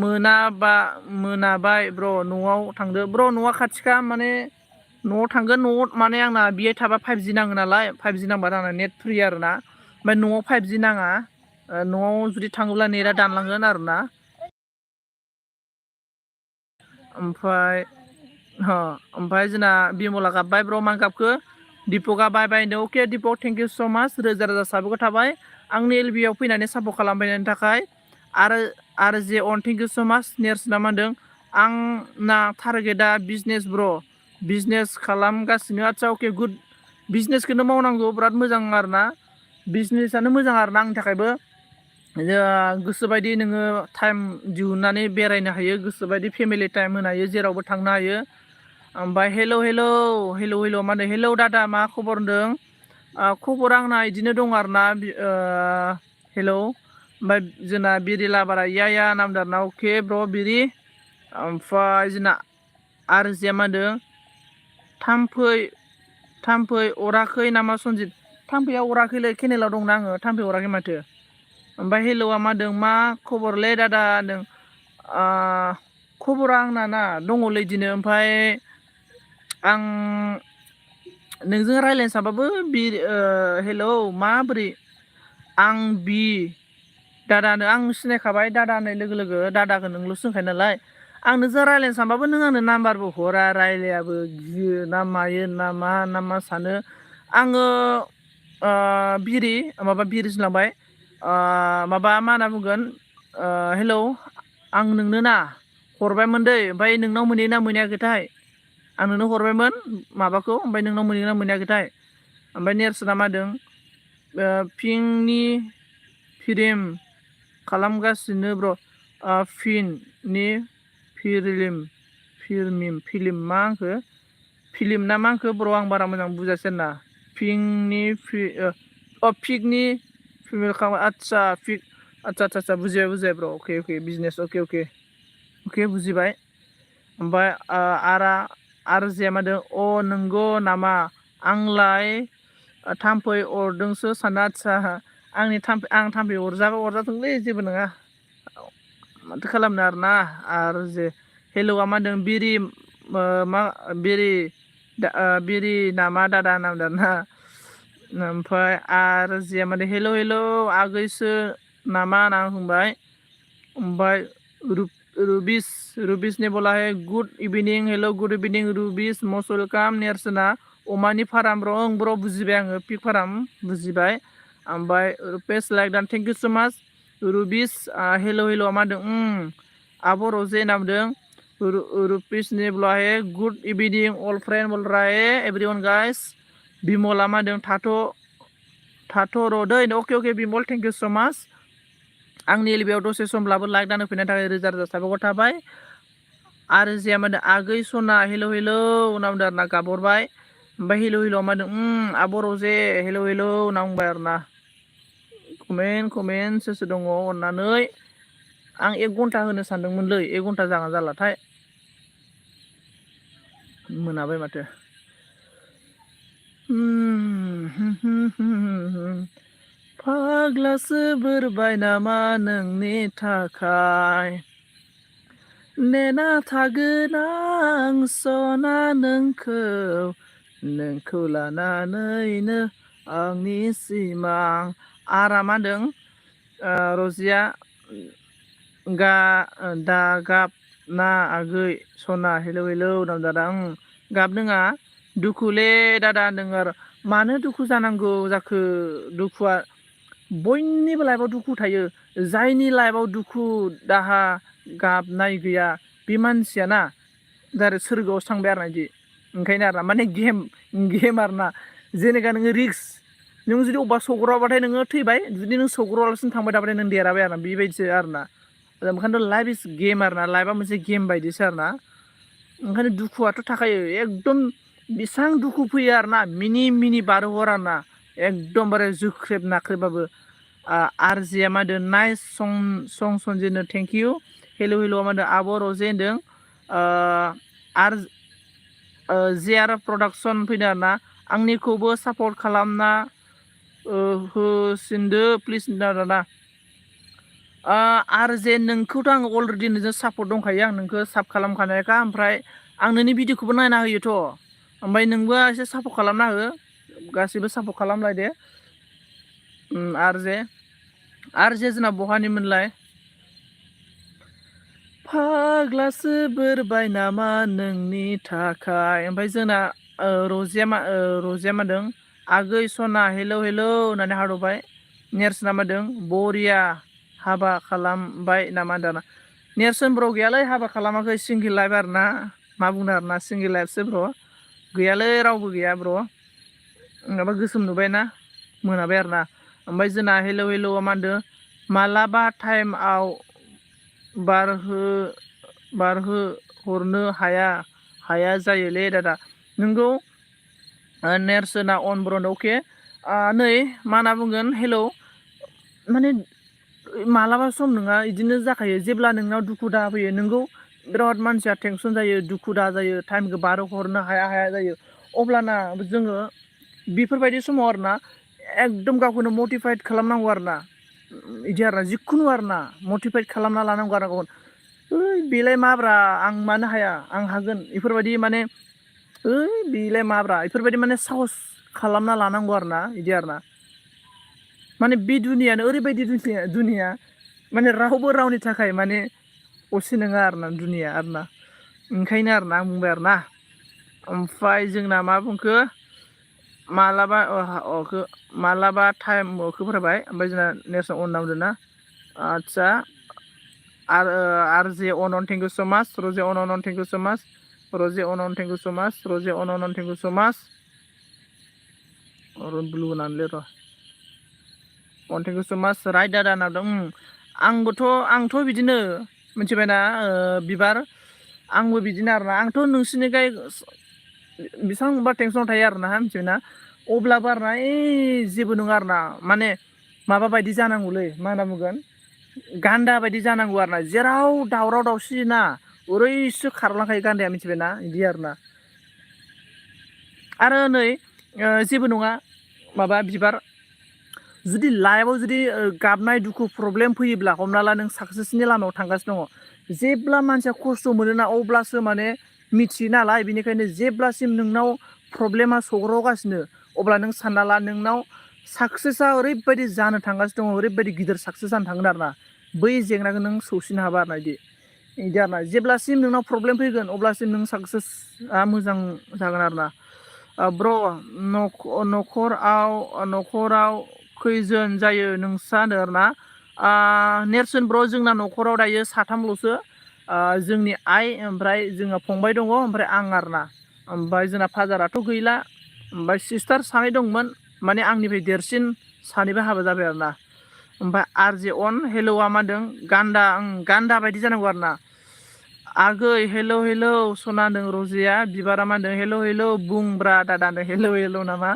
मोनाबाय ब्र' न'आव थांदो ब्र' न'आ खाथिखा माने न'आव थांगोन न'आव माने आंना बेहाय थाबा 5G नाङो नालाय 5G नांबा आंना नेट फ्रि आरोना ओमफ्राय न'आव 5G नाङा न'आव जुदि थाङोब्ला नेटआ दानलांगोन आरोना ओमफ्राय जोंना बिमला गाबबाय ब्र' मा गाबखो दिपकआ बाय बाय होनदों अके दिपक थेंक इउ स' माच रोजा रोजा साबायखर थाबाय आंनि एलबिआव फैनानै सापर्ट खालामबायनि थाखाय आरो जे अन थेंक इउ स' माच नेरसोना मा होनदों आंना टारगेटआ बिजनेस ब्र' बिजनेस खालामगासिनो आदसा अके गुड बिजनेसखौनो मावनांगौ बिराद मोजां आरोना बिजनेसआनो मोजां आरोना आंनि थाखायबो गोसोबायदि नोङो टाइम दिहुननानै बेरायनो हायो गोसोबायदि फेमिलि टाइम होनो हायो जेरावबो थांनो हायो ओमफ्राय हेल' मा होनो हेल' दादा मा खबर होनदों खबरा आंना बिदिनो दं आरोना हेल' ओमफ्राय जोंना बिरि लाबारा या नामदारना अके ब्र' बिरि ओमफ्राय जोंना आरो जे मा होनदों थाम्फै अराखै नामा सनजित थाम्फैया अराखैलै केनेलाव दंना आङो थाम्फै अराखै माथो ओमफ्राय हेल'आ मादों मा खबरलै दादा होनदों खबरा आंना ना दङलै इदिनो ओमफ्राय आं नोंजों रायज्लायनो सानबाबो हेलौ माबोरै आं दादानो आं सिनायखाबाय दादा होननाय लोगो लोगो दादाखौ नोंल' सोंखायो नालाय आं नोंजों रायज्लायनो सानबाबो नों आंनो नाम्बारबो हरा रायज्लायाबो गियो ना मायो ना मा सानो आङो बिरिसो लांबाय माबा मा होनना बुंगोन हेलौ आं नोंनो ना हरबायमोन दै ओमफ्राय नोंनाव मोनहैयोना मोनहैयाखैथाय आं नोंनो हरबायमोन माबाखौ ओमफ्राय नोंनाव मोनहैयोना मोनहैयाखैथाय ओमफ्राय नेर्सोना मादों पिंकनि फिल्म खालामगासिनो ब्र फिननि फिल्म मा होनखो फिल्म ना मा होनखो ब्र आं बारा मोजां बुजासै आरोना पिंकनि पिकनि फिमेल खालाम आदसा पिक आदसा बुजिबाय ब्र अके बिजनेस अके बुजिबाय ओमफ्राय आरो जे मादों नंगौ नामा आंलाय थाम्फै अरदोंसो सानो आदसा आं थाम्फै अरजाथोंलै जेबो नङा माथो खालामनो आरोना आरो जे हेलौआ मा होनदों बिरि नामा दादा होनना बुंदों आरोना ओमफ्राय आरो जे माने हेलौ आगैसो नामा होनना बुंबाय ओमफ्राय रुबिसनि बोलाय गुड इभिनिं हेलौ गुड इभिनिं रुबिस मस्ट वेलकाम नेर्सोना अमानि फार्म ब्र बुजिबाय आङो पिक फार्म बुजिबाय ओमफ्राय रुपेस लाइक दान थेंक इउ स' माच रुबिस हेलौ मा होनदों आब' रजे होनना बुंदों रुपिसनि ब्लाहे गुड इभिनिं अल फ्रेन्ड बल राय एभ्रिवान गाइस बिमला मा होनदों थाथ' र'दै अके बिमल थेंक इउ स' माच आंनि एलबियाव दसे समब्लाबो लाइक दान होफैनायनि थाखाय रोजा साबायखर थाबाय आरो जे मा होनदों आगै सना हेलौ होनना बुंदों आरोना गाबहरबाय ओमफ्राय हेलौ मा होनदों आब' रजे हेलौ होनना बुंबाय आरोना कमेन्ट सोर दङ अननानै आं 1 घन्टा होनो सानदोंमोनलै 1 घन्टा जागोन जालाथाय मोनाबाय माथो फाग्लासो बोरबाय नामा नोंनि थाखाय नेना थागोन आं सना नोंखौ लानानैनो आंनि सिमां आरा मा होनदों रजिया दा गाब ना आगै सना हेलौ होनना दादा गाबदोङा दुखुलै दादा होनदों आरो मानो दुखु जानांगौ जाखो दुखुआ बयनिबो लाइफआव दुखु थायो जायनि लाइफआव दुखु दाहा गाबनाय गैया बे मानसियाना डाइरेक्ट सोरगोआवसो थांबाय आरोना बिदि ओंखायनो आरोना माने गेम आरोना जेनेका नोङो रिक्स नों जुदि अबेबा सौग्रावबाथाय नोङो थैबाय जुदि नों सौग्रावालासिनो थांबाय थाबाथाय नों देरहाबाय आरोना बेबायदिसो आरोना ओंखायनोथ' लाइफ इज गेम आरोना लाइफआ मोनसे गेम बायदिसो आरोना ओंखायनो दुखुआथ' थाखायो एकदम बेसेबां दुखु फैयो आरोना मिनि बारहर आरोना एकदमबारे जोख्रेब नाख्रेबबाबो आरजिया मा होनदों नाइस सं सनजिनो थेंक इउ हेलौ मा होनदों आब' रजे होनदों जे आर प्रडाक्सन फैदों आरोना आंनिखौबो सापर्ट खालामना होसिनदो प्लिज दादा आरो जे नोंखौथ' आं अलरेडि नोंजों सापर्ट दंखायो आं नोंखौ साब खालामखानायखा ओमफ्राय आं नोंनि भिडिअखौबो नायना होयोथ' ओमफ्राय नोंबो एसे सापर्ट खालामना हो गासैबो सापर्ट खालामलायदो आरो जे जोंना बहानिमोनलाय फाग्लासो बोरबाय नामा नोंनि थाखाय ओमफ्राय जोंना रजिया मा होनदों आगै सना हेलौ होननानै हादरबाय नेर्सोना मा होनदों बरिया हाबा खालामबाय नामा दाना नेर्सोन ब्र गैयालै हाबा खालामाखै सिंगेल लाइफ आरोना मा बुंनो आरोना सिंगेल लाइफसो ब्र गैयालै रावबो गैया ब्र नङाबा गोसोम नुबायना मोनाबाय आरोना ओमफ्राय जोंना हेलौ मा होनदों मालाबा टाइमआव बारहोहरनो हाया जायोलै दादा नोंगौ नेर्सोना अन ब्रन अके नै मा होनना बुंगोन हेलौ माने मालाबा सम नङा बिदिनो जाखायो जेब्ला नोंनाव दुखु दाहा फैयो नोंगौ बिराद मानसिया टेनसन जायो दुखु दाहा जायो टाइमखौ बारहोहरनो हाया जायो अब्लाना जोङो बेफोरबायदि समाव आरोना एकदम गावखौनो मटिभेट खालामनांगौ आरोना बिदि आरोना जिखुनु आरोना मटिभेट खालामना लानांगौ आरो गावखौनो ओइ बेलाय माब्रा आं मानो हाया आं हागोन बेफोरबायदि माने ओइ बेलाय माब्रा बेफोरबायदि माने साहस खालामना लानांगौ आरोना बिदि आरोना माने बे दुनियानो ओरैबायदि दुनिया माने रावबो रावनि थाखाय माने असे नङा आरोना दुनिया आरोना ओंखायनो आरोना आं बुंबाय आरोना ओमफ्राय जोंना मा बुंखो मालाबा मालाबा टाइमखौ फरायबाय ओमफ्राय जोंना नेक्स्ट अन नामदों ना आदसा R J on thank you so माच रजे अन थेंक इउ सो माच रजे अन थेंक इउ सो माच रजे अन थेंक इउ सो माच ब्लु होनानै र' अन थेंक इउ सो माच राइट दादा नादों आंथ' बिदिनो मिथिबायना बिबार आंबो बिदिनो आरोना आंथ' नोंसिनि गाय बेसेबांबा टेनसनाव थायो आरोना मिथिबायना अब्लाबो आरोना जेबो नङा आरोना माने माबा बायदि जानांगौलै मा होनना बुंगोन गान्दा बायदि जानांगौ आरोना जेराव दावराव दावसि ना ओरैसो खारलांखायो गान्दाया मिथिबायना बिदि आरोना आरो नै जेबो नङा माबा बिबार जुदि लाइफआव जुदि गाबनाय दुखु प्रब्लेम फैयोब्ला हमना ला नों साक्सेसनि लामायाव थांगासिनो दङ जेब्ला मानसिया खस्थ' मोनोना अब्लासो माने मिथियो नालाय बेनिखायनो जेब्लासिम नोंनाव प्रब्लेमा सौग्रावगासिनो अब्ला नों सानना ला नोंनाव साक्सेसआ ओरैबायदि जानो थांगासिनो दङ ओरैबायदि गिदिर साक्सेस जानो थांगोन आरोना बै जेंनाखौ नों सौसिनो हाबा आरोना बिदि आरोना जेब्लासिम नोंनाव प्रब्लेम फैगोन अब्लासिम नों साक्सेसआ मोजां जागोन आरोना ब्र' न'खराव खैजोन जायो नोंस्रा होनो आरोना नेरसोन ब्र' जोंना न'खराव दायो साथामल'सो जोंनि आइ ओमफ्राय जोंहा फंबाय दङ ओमफ्राय आं आरोना ओमफ्राय जोंना फादाराथ' गैला ओमफ्राय सिस्टार सानै दंमोन माने आंनिफ्राय देरसिन सानैबो हाबा जाबाय आरोना ओमफ्राय आर जे अन हेल'आ मा होनदों गान्दा बायदि जानांगौ आरोना आगै हेलौ सना होनदों रजिया बिबारा मा होनदों हेलौ बुंब्रा दादा होनदों हेलौ नामा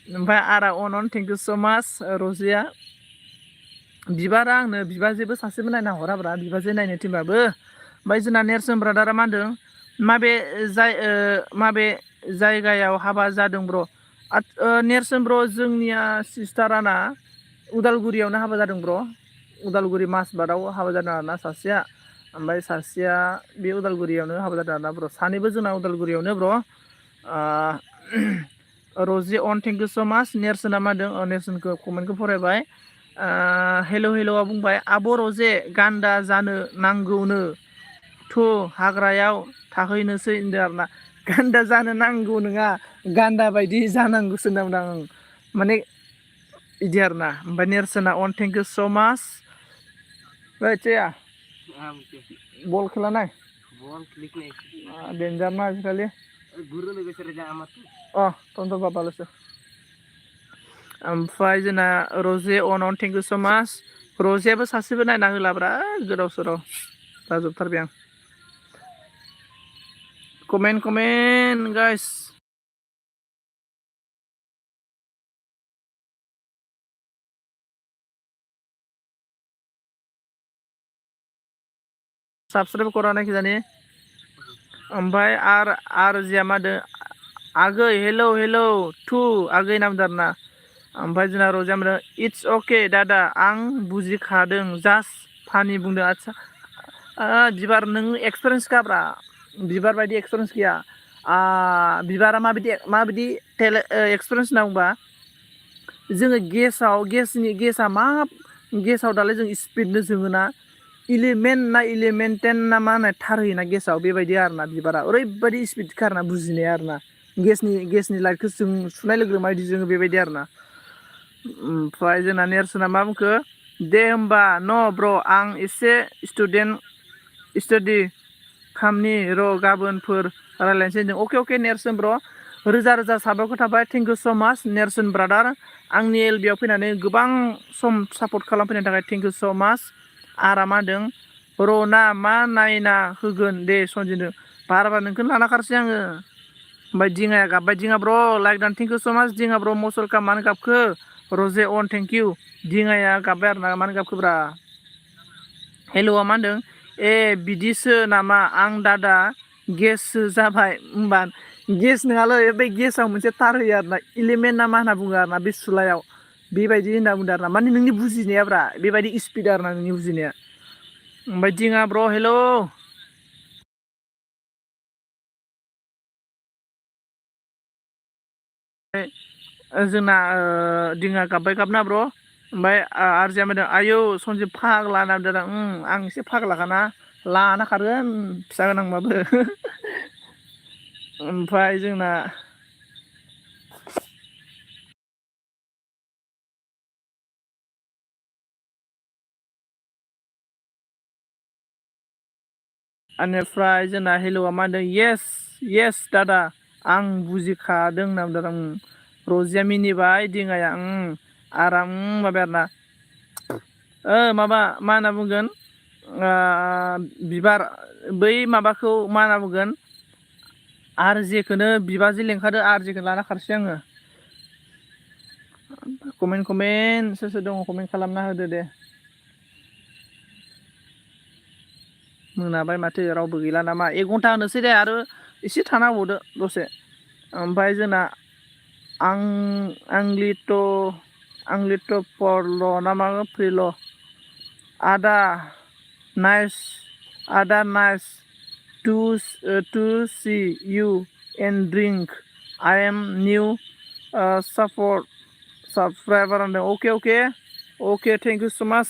ओमफ्राय आरा अन थेंक इउ स' माच रजिया बिबारा आंनो बिबाजैबो सासेबो नायना हराब्रा बिबाजै नायनो थिनबाबो ओमफ्राय जोंना नेरसोन ब्रादारा मा होनदों माबे जायगायाव हाबा जादों ब्र' नेरसोन ब्र' जोंनिया सिस्टाराना उदालगुरियावनो हाबा जादों ब्र' उदालगुरि माजबाटआव हाबा जादों आरोना सासेया ओमफ्राय सासेया बे उदालगुरियावनो हाबा जादों आरोना ब्र' सानैबो जोंना उदालगुरियावनो ब्र' रजि अन थेंक इउ स' माच नेरसोना मा होनदों नेरसोनखौ कमेन्टखौ फरायबाय हेल'आ बुंबाय आब' रजे गान्दा जानो नांगौनो थु हाग्रायाव थाहैनोसै होनदों आरोना गान्दा जानो नांगौ नङा गान्दा बायदि जानांगौसो होनदों आं माने बिदि आरोना ओमफ्राय नेरसोना अन थेंक इउ स' माच चेया बल खेला नाय डेन्जार ना आजिखालि टन्ट बाबाल'सो ओमफ्राय जोंना रजे अन थेंक इउ स' माच रजेयाबो सासेबो नायना होलाब्रा गोदाव सोराव जाजोबथारबाय आं कमेन्ट गाइस साबसक्राइब करा नायखि जानि ओमफ्राय आर जिया मा होनदों आगै हेलौ थु आगै नामदों आरोना ओमफ्राय जोंना रजिया मा होनदों इट्स अके दादा आं बुजिखादों जास्ट फानि बुंदों आदसा बिबार नों एक्सपिरियेन्स गाब्रा बिबार बायदि एक्सपिरियेन्स गैया बिबारा माबायदि एक्सपिरियेन्स होनना बुंबा जोङो गेसाव दालाय जों स्पिडनो जोङोना 11 ना मा होननाय थार होयोना गेसाव बेबायदि आरोना बिबारा ओरैबायदि स्पिड खारना बुजिनाया आरोना गेसनि लाइटखौ जों सुनाय लोगो माबायदि जोङो बेबायदि आरोना ओमफ्राय जोंना नेरसोना मा बुंखो दे होमबा न' ब्र' आं एसे स्टाडि खामनि र' गाबोनफोर रायज्लायनोसै होनदों अके नेरसोन ब्र' रोजा साबायखर थाबाय थेंक इउ स' माच नेरसोन ब्रादार आंनि एलबियाव फैनानै गोबां सम सापर्ट खालामफैनायनि थाखाय थेंक इउ स' माच आरा मा होनदों रना मा नायना होगोन दे सनजिनो बाराबा नोंखौनो लाना खारसै आङो ओमफ्राय दिङाया गाबबाय दिङा ब्र' लाइक दान थेंक इउ स' माच दिङा ब्र' मसलका मानो गाबखो रजे अन थेंक इउ दिङाया गाबबाय आरोना मानो गाबखोब्रा हेल'आ मा होनदों बिदिसो नामा आं दादा गेससो जाबाय होमबा गेस नङालै बे गेसाव मोनसे तार होयो आरोना इलिमेन्ट ना मा होनना बुङो आरोना बे सुलायाव बेबायदि होनना बुंदों आरोना माने नोंनि बुजिनायाब्रा बेबायदि स्पिड आरोना नोंनि बुजिनाया ओमफ्राय दिङा ब्र' हेलौ जोंना दिङा गाबबाय गाबना ब्र' ओमफ्राय आरजिया मोनदों आयौ सनजिब फाग्ला होनना बुंदों आं एसे फाग्लाखाना लाना खारगोन फिसा गोनांबाबो ओमफ्राय जोंना बेनिफ्राय जोंना हेल'आ मा होनदों येस येस दादा आं बुजिखादों होनना बुंदों रजिया मिनिबाय दिङाया आराम माबाय आरोना माबा मा होनना बुंगोन बिबार बै माबाखौ मा होनना बुंगोन आर जेखौनो बिबाजै लिंखादो आर जेखौनो लाना खारसै आङो कमेन्ट सोर सोर दङ कमेन्ट खालामना होदो दे मोनाबाय माथो रावबो गैला नामा 1 घन्टा होनोसै दे आरो एसे थाना होबावदो दसे ओमफ्राय जोंना आंलिथ' परल' ना मा फ्रिल' आदा नाइस आदा nice to see you and drink I am new subscriber okay okay okay thank you so much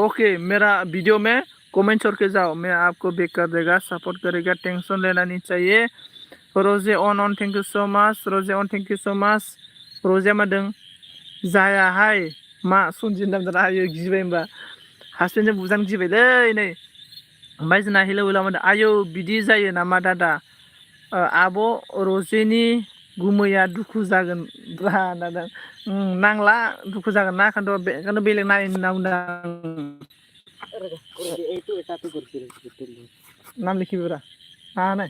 okay मेरा वीडियो में कमेंट करके जाओ मैं आपको बैक कर देगा सपोर्ट करेगा टेंशन लेना नहीं चाहिए रजे अन thank you so much Raje on thank you so much रजे मादों जायाहाय मा सनजित नाम जाना आयो गिबाय होनबा हासबेन्डजों बुजानो गिबायलै नै ओमफ्राय जोंना हेलौ हेलौ मोनदों आयौ बिदि जायो नामा दादा आब' रजेनि गुमैया दुखु जागोन ब्रा होनना नांला दुखु जागोन ना बेखायनो बेलेग नाय होनना बुंदों नाम लिखिब्रा नाय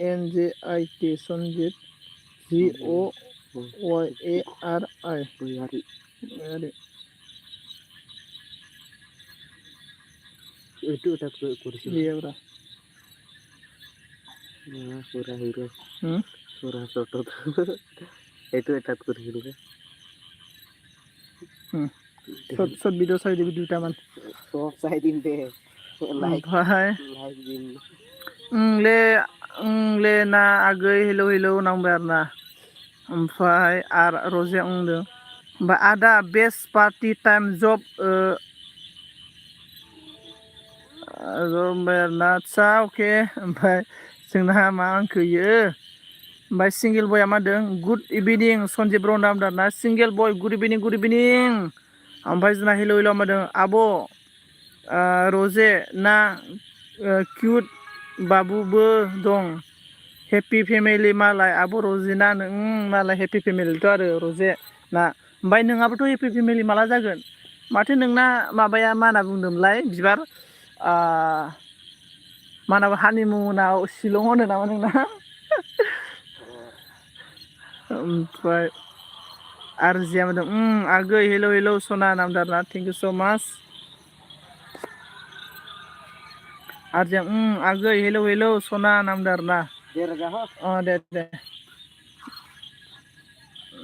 SONJIT सनजित GOYARI itu udah kursi iya bro surah hero surah sotot itu etat kursi juga short video saya di video taman short saya di like ले ना आगै हेलौ हेलौ नांबाय आरोना ओमफ्राय आर रजे बुंदों ओमफ्राय आदा बेस्ट पार्टि टाइम जब आदसा अके ओमफ्राय जोंना मा आंखोयो ओमफ्राय सिंगेल बया मा होनदों गुड इभिनिं सनजिब ब्र' होनना बुंदों ना सिंगेल बय गुड इभिनिं ओमफ्राय जोंना हेलौ हेलौ मा होनदों आब' रजे ना किउट बाबुबो दं हेपि फेमिलि मालाय आब' रजेना मालाय हेपि फेमिलिथ' आरो रजे ना ओमफ्राय नोंहाबोथ' हेपि फेमिलि माला जागोन माथो नोंना माबाया मा होनना बुंदोंमोनलाय बिबार मा होनाबो हानिमुनाव शिलं होनो नामा नोंना ओमफ्राय आरजिया मोनदों आगै हेलौ हेलौ सना नामदारना थेंक इउ स' माच आरजिया आगै हेलौ हेलौ सना नामदारना दे दे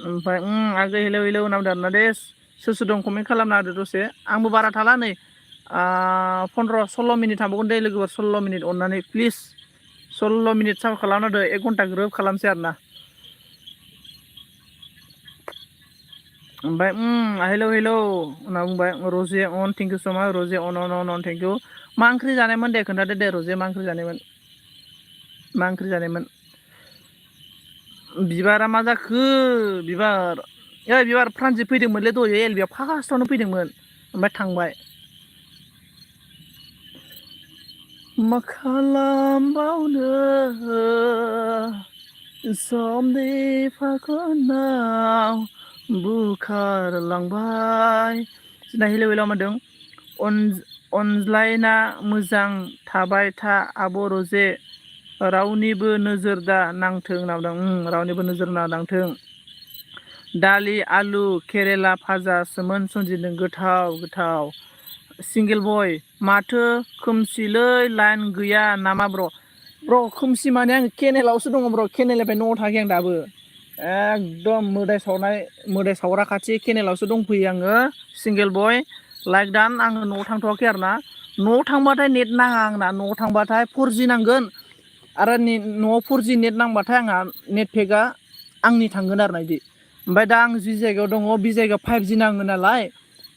ओमफ्राय आगै हेलौ हेलौ नामदारना दे सोर सोर दं कमेन्ट खालामना होदो दसे आंबो बारा थाला नै 15-16 मिनिट थांबावगोन दे लोगोफोर 16 मिनिट अननानै प्लिज 16 मिनिट साफा खालामना होदो 1 घन्टा ग्रोब खालामसै आरोना ओमफ्राय हेलौ हेलौ होनना बुंबाय रजे अन थेंक इउ स' माच रजे अन थेंक इउ मा ओंख्रि जानायमोन दे खोन्थादो दे रजे मा ओंख्रि जानायमोन बिबारा मा जाखो बिबार बिबार फ्रान्जित फैदोंमोनलै दहाय एलबियाव फार्स्टआवनो फैदोंमोन ओमफ्राय थांबाय मा खालामबावनो समनि फाखनाव बुखारलांबाय जोंना हेलौ हेलौ मादों अनज्लायना मोजां थाबाय था आब' रजे रावनिबो नोजोर दा नांथों होनना बुंदों रावनिबो नोजोर नांथों दालि आलु केरेला भाजासोमोन सनजितजों गोथाव सिंगेल बय माथो खोमसिलै लाइन गैया नामा ब्र खोमसि माने आं केनेलावसो दङ ब्र केनेलनिफ्राय न'आव थाङाखै आं दाबो एकदम मोदाय सावरा खाथि केनेलावसो दंफैयो आङो सिंगेल बय लाइक दान आङो न'आव थांथ'वाखै आरो ना न'आव थांबाथाय नेट नाङा आंना न'आव थांबाथाय 4G नांगोन आरो न'आव 4G नेट नांबाथाय आंहा नेट पेकआ आंनि थांगोन आरो ना बिदि ओमफ्राय दा आं जि जायगायाव दङ बे जायगायाव 5G नाङो नालाय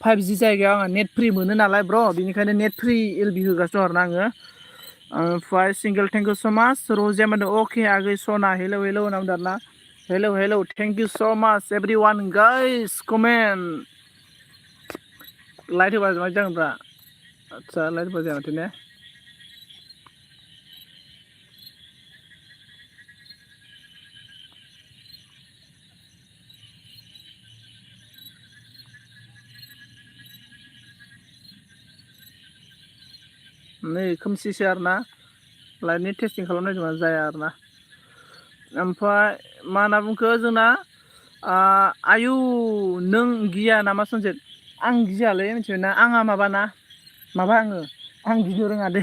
5G जायगायाव आंहा नेट फ्रि मोनो नालाय ब्र बेनिखायनो नेट फ्रि एलबि होगासिनो दं आरो ना आङो ओमफ्राय सिंगेल थेंक इउ स' माच रजिया माने अके आगै सना हेलौ हेलौ होनना बुंदों आरो ना हेलौ थेंक इउ स' माच every one guys comment light होबा मा जागोनब्रा आदसा लाइट होबा जाया माथो ने नै खोमसिसो आरो ना लाइटनि टेस्टिं खालामनायदोंमोन जाया आरो ना ओमफ्राय मा होनना बुंखो जोंना आयु नों गिया नामा सनजित आं गियालै मिथिबायना आंहा माबा आं गिनो रोङा दे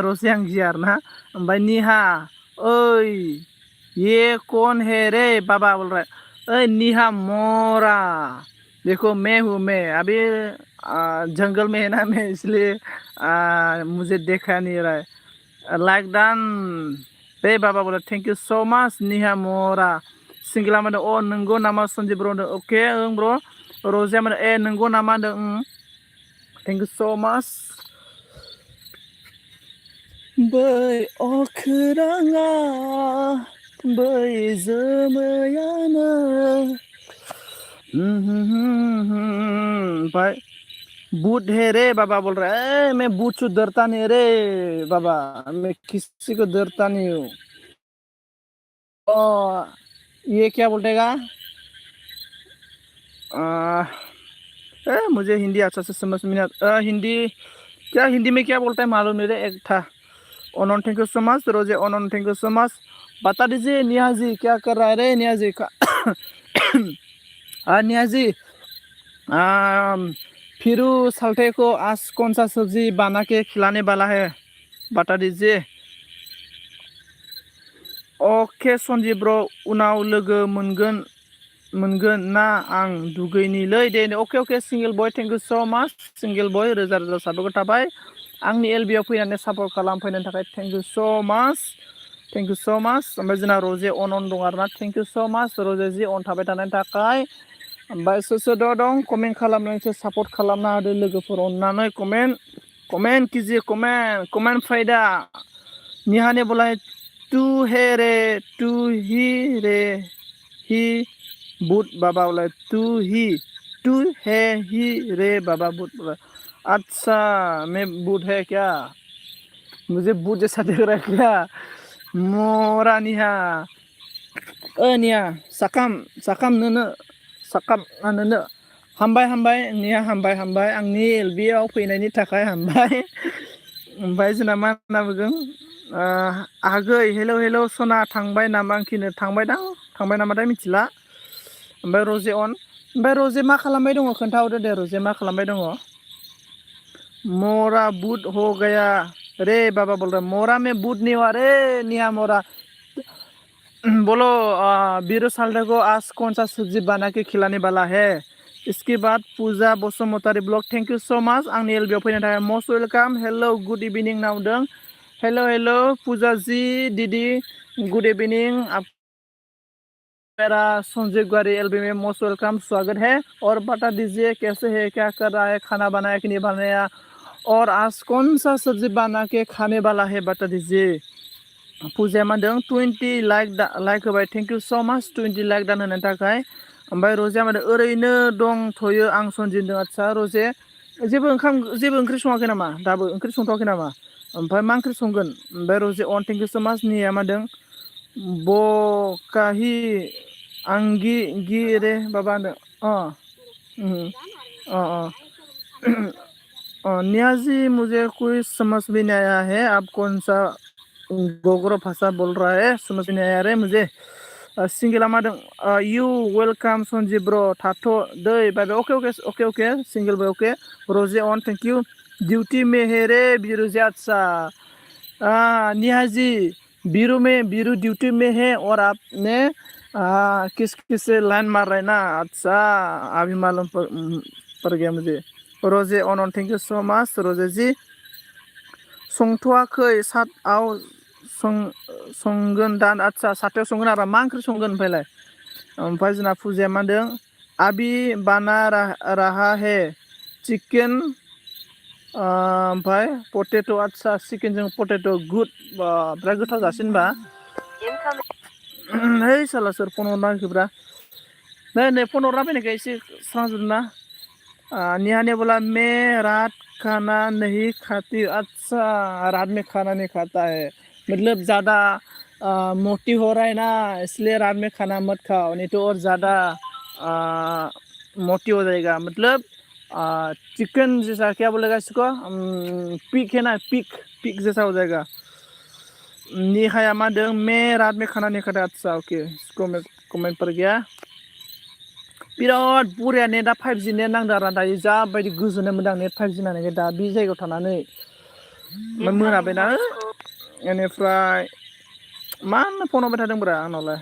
रजे आं गिया आरो ना ओमफ्राय निहा ओइ ये कौन है रे बाबा बोल रहा है ओइ निहा मोरा देखो मैं हूँ मैं अभी जंगल में है ना मैं इसलिए मुझे देखा नहीं रहा है लाइक डन बे बाबा बोले थैंक यू सो मच निहा मोरा सिंगला माने अ नंगौ नामा सन्जय ब्र ओके ओं ब्र रजिया माने ए नंगौ नामा होनदों थैंक यू सो मच बै अख्राङा बै जोमैयानो ओमफ्राय बूट है रे बाबा बोल रहा है मैं बूट से डरता नहीं रे बाबा मैं किसी को डरता नहीं हूँ ये क्या बोलतेगा मुझे हिंदी अच्छा से समझ में नहीं हिंदी क्या हिंदी में क्या बोलता है मालूम नहीं रे एक था ओनन थैंक यू सो मच रोजे ओनन थैंक यू सो मच बता दीजिए नियाजी क्या कर रहा है रे नियाजी का नियाजी फिरू साल्टे को आज कौन सा सब्जी बना के खिलाने वाला है बता दीजिए अके सन्जिब ब्र उनाव लोगो मोनगोन ना आं दुगैनिलै दे अके सिंगेल बय थेंक इउ स' माच सिंगेल बय रोजा रोजा साबायखर थाबाय आंनि एलबिआव फैनानै सापर्ट खालामफैनायनि थाखाय थेंक इउ स' माच ओमफ्राय जोंना रजे अन दं आरोना थेंक इउ स' माच रजे जि अन थाबाय थानायनि थाखाय ओमफ्राय सोर दं कमेन्ट खालामनानैसो सापर्ट खालामना होदो लोगोफोर अननानै कमेन्ट कीजिए कमेन्ट फायदा निहाने बोला तू है रे तू ही रे ही बूट बाबा बोला तू है ही रे बाबा बूट बोला अच्छा मैं बूट है क्या मुझे बूट जैसा दिख रहा है क्या मोरा निहा निहा साकाम नोनो हामबाय निहा हामबाय आंनि एलबिआव फैनायनि थाखाय हामबाय ओमफ्राय जोंना मा होनना बुंदों आगै हेलौ सना थांबाय नामा आंखिनो थांबाय नामाथाय मिथिला ओमफ्राय रजे अन ओमफ्राय रजे मा खालामबाय दङ खोन्थाहरदो दे रजे मा खालामबाय दङ मोरा बूट हो गया रे बाबा बोल रहा मोरा में बूट नहीं हुआ रे निहा मोरा बोलो बीरू साल्टे को आज कौन सा सब्जी बना के खिलाने वाला है इसके बाद Puja Basumatary blog thank you so much आंनि एलबिआव फैनो थाखाय most welcome hello good evening नावदों हेलौ पूजा जी दीदी गुड इभिनिंग मेरा संजय गुआरी एलबी में मोस्ट वेलकम स्वागत है और बता दीजिए कैसे है क्या कर रहा है खाना बनाया कि नहीं बनाया और आज कौन सा सब्जी बना के खाने वाला है बता दीजिए पूजाया मा होनदों 20 लाइक होबाय थेंक इउ स' माच 20 लाइक दान होनायनि थाखाय ओमफ्राय रजिया मा होनदों ओरैनो दंथ'यो आं सनजिदों आदसा रजे जेबो ओंख्रि सङाखै नामा दाबो ओंख्रि संथ'वाखै नामा ओमफ्राय मा ओंख्रि संगोन ओमफ्राय रजे अन थेंक इउ स' माच निया मा होनदों बकाहि आंगि रे बाबा होनदों नियाजी मुझे कोई समझ भी नहीं आया है आप कौन सा गोगरो भाषा बोल रहा है समझ नहीं आया रे मुझे सिंगेला मा दं इउ वेलकाम सन्जि ब्र थाथ' दै bye okay okay okay okay single bye okay Roje अन थेंक यू डिउटी में है रे बीरू जे अच्छा निहाजी बीरू में बीरू ड्यूटी में है और आपने किस किस से लाइन मार रहे ना अच्छा अभी मालूम पड़ गया मुझे रजे अन थैंक यू सो मच रजे जी संथ'वाखै सातआव संगोन दान आदसा साथायाव संगोन आरो मा ओंख्रि संगोन ओमफ्राय जोंना फुजाया मा होनदों आबि बाना राहा हे चिकेन ओमफ्राय पटेट' आदसा चिकेनजों पटेट' गुड बिराद गोथाव जासिनबा है साला सोर फन हरना होखोब्रा नै फन हरना फैनायखाय एसे स्रांजोबना नेहा ने बोला मैं रात खाना नहीं खाती अच्छा रात में खाना नहीं खाता है मतलब ज़्यादा मोटी हो रहा है ना इसलिए रात में खाना मत खाओ नहीं तो और ज़्यादा मोटी हो जाएगा मतलब चिकन जैसा क्या बोलेगा इसको पिक है ना पिक जैसा हो जाएगा नेहाया मा होनदों मैं रात में खाना नहीं खाता अच्छा ओके कमेंट पर गया बिराद बरिया नेटआ 5G नेट नांदों आरो दायो जाबायदि गोजोननाय मोनदों आं नेट 5G नांनायखाय दा बे जायगायाव थानानै मोनाबायना बेनिफ्राय मा होनना फन हरबाय थादोंब्रा आंनावलाय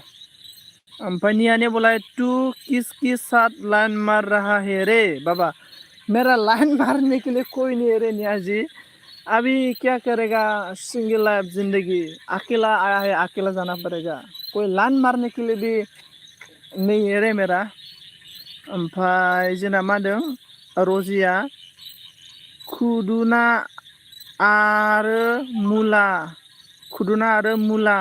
ओमफ्राय निया ने बोला तू किस साथ लाइन मार रहा है रे बाबा मेरा लाइन मारने के लिए कोई नहीं है रे निया जी अभी क्या करेगा सिंगल लाइफ जिंदगी अकेला आया है अकेला जाना पड़ेगा कोई लाइन मारने के लिए भी नहीं है रे मेरा ओमफ्राय जोंना मा होनदों रजिया खुदुना आरो मुला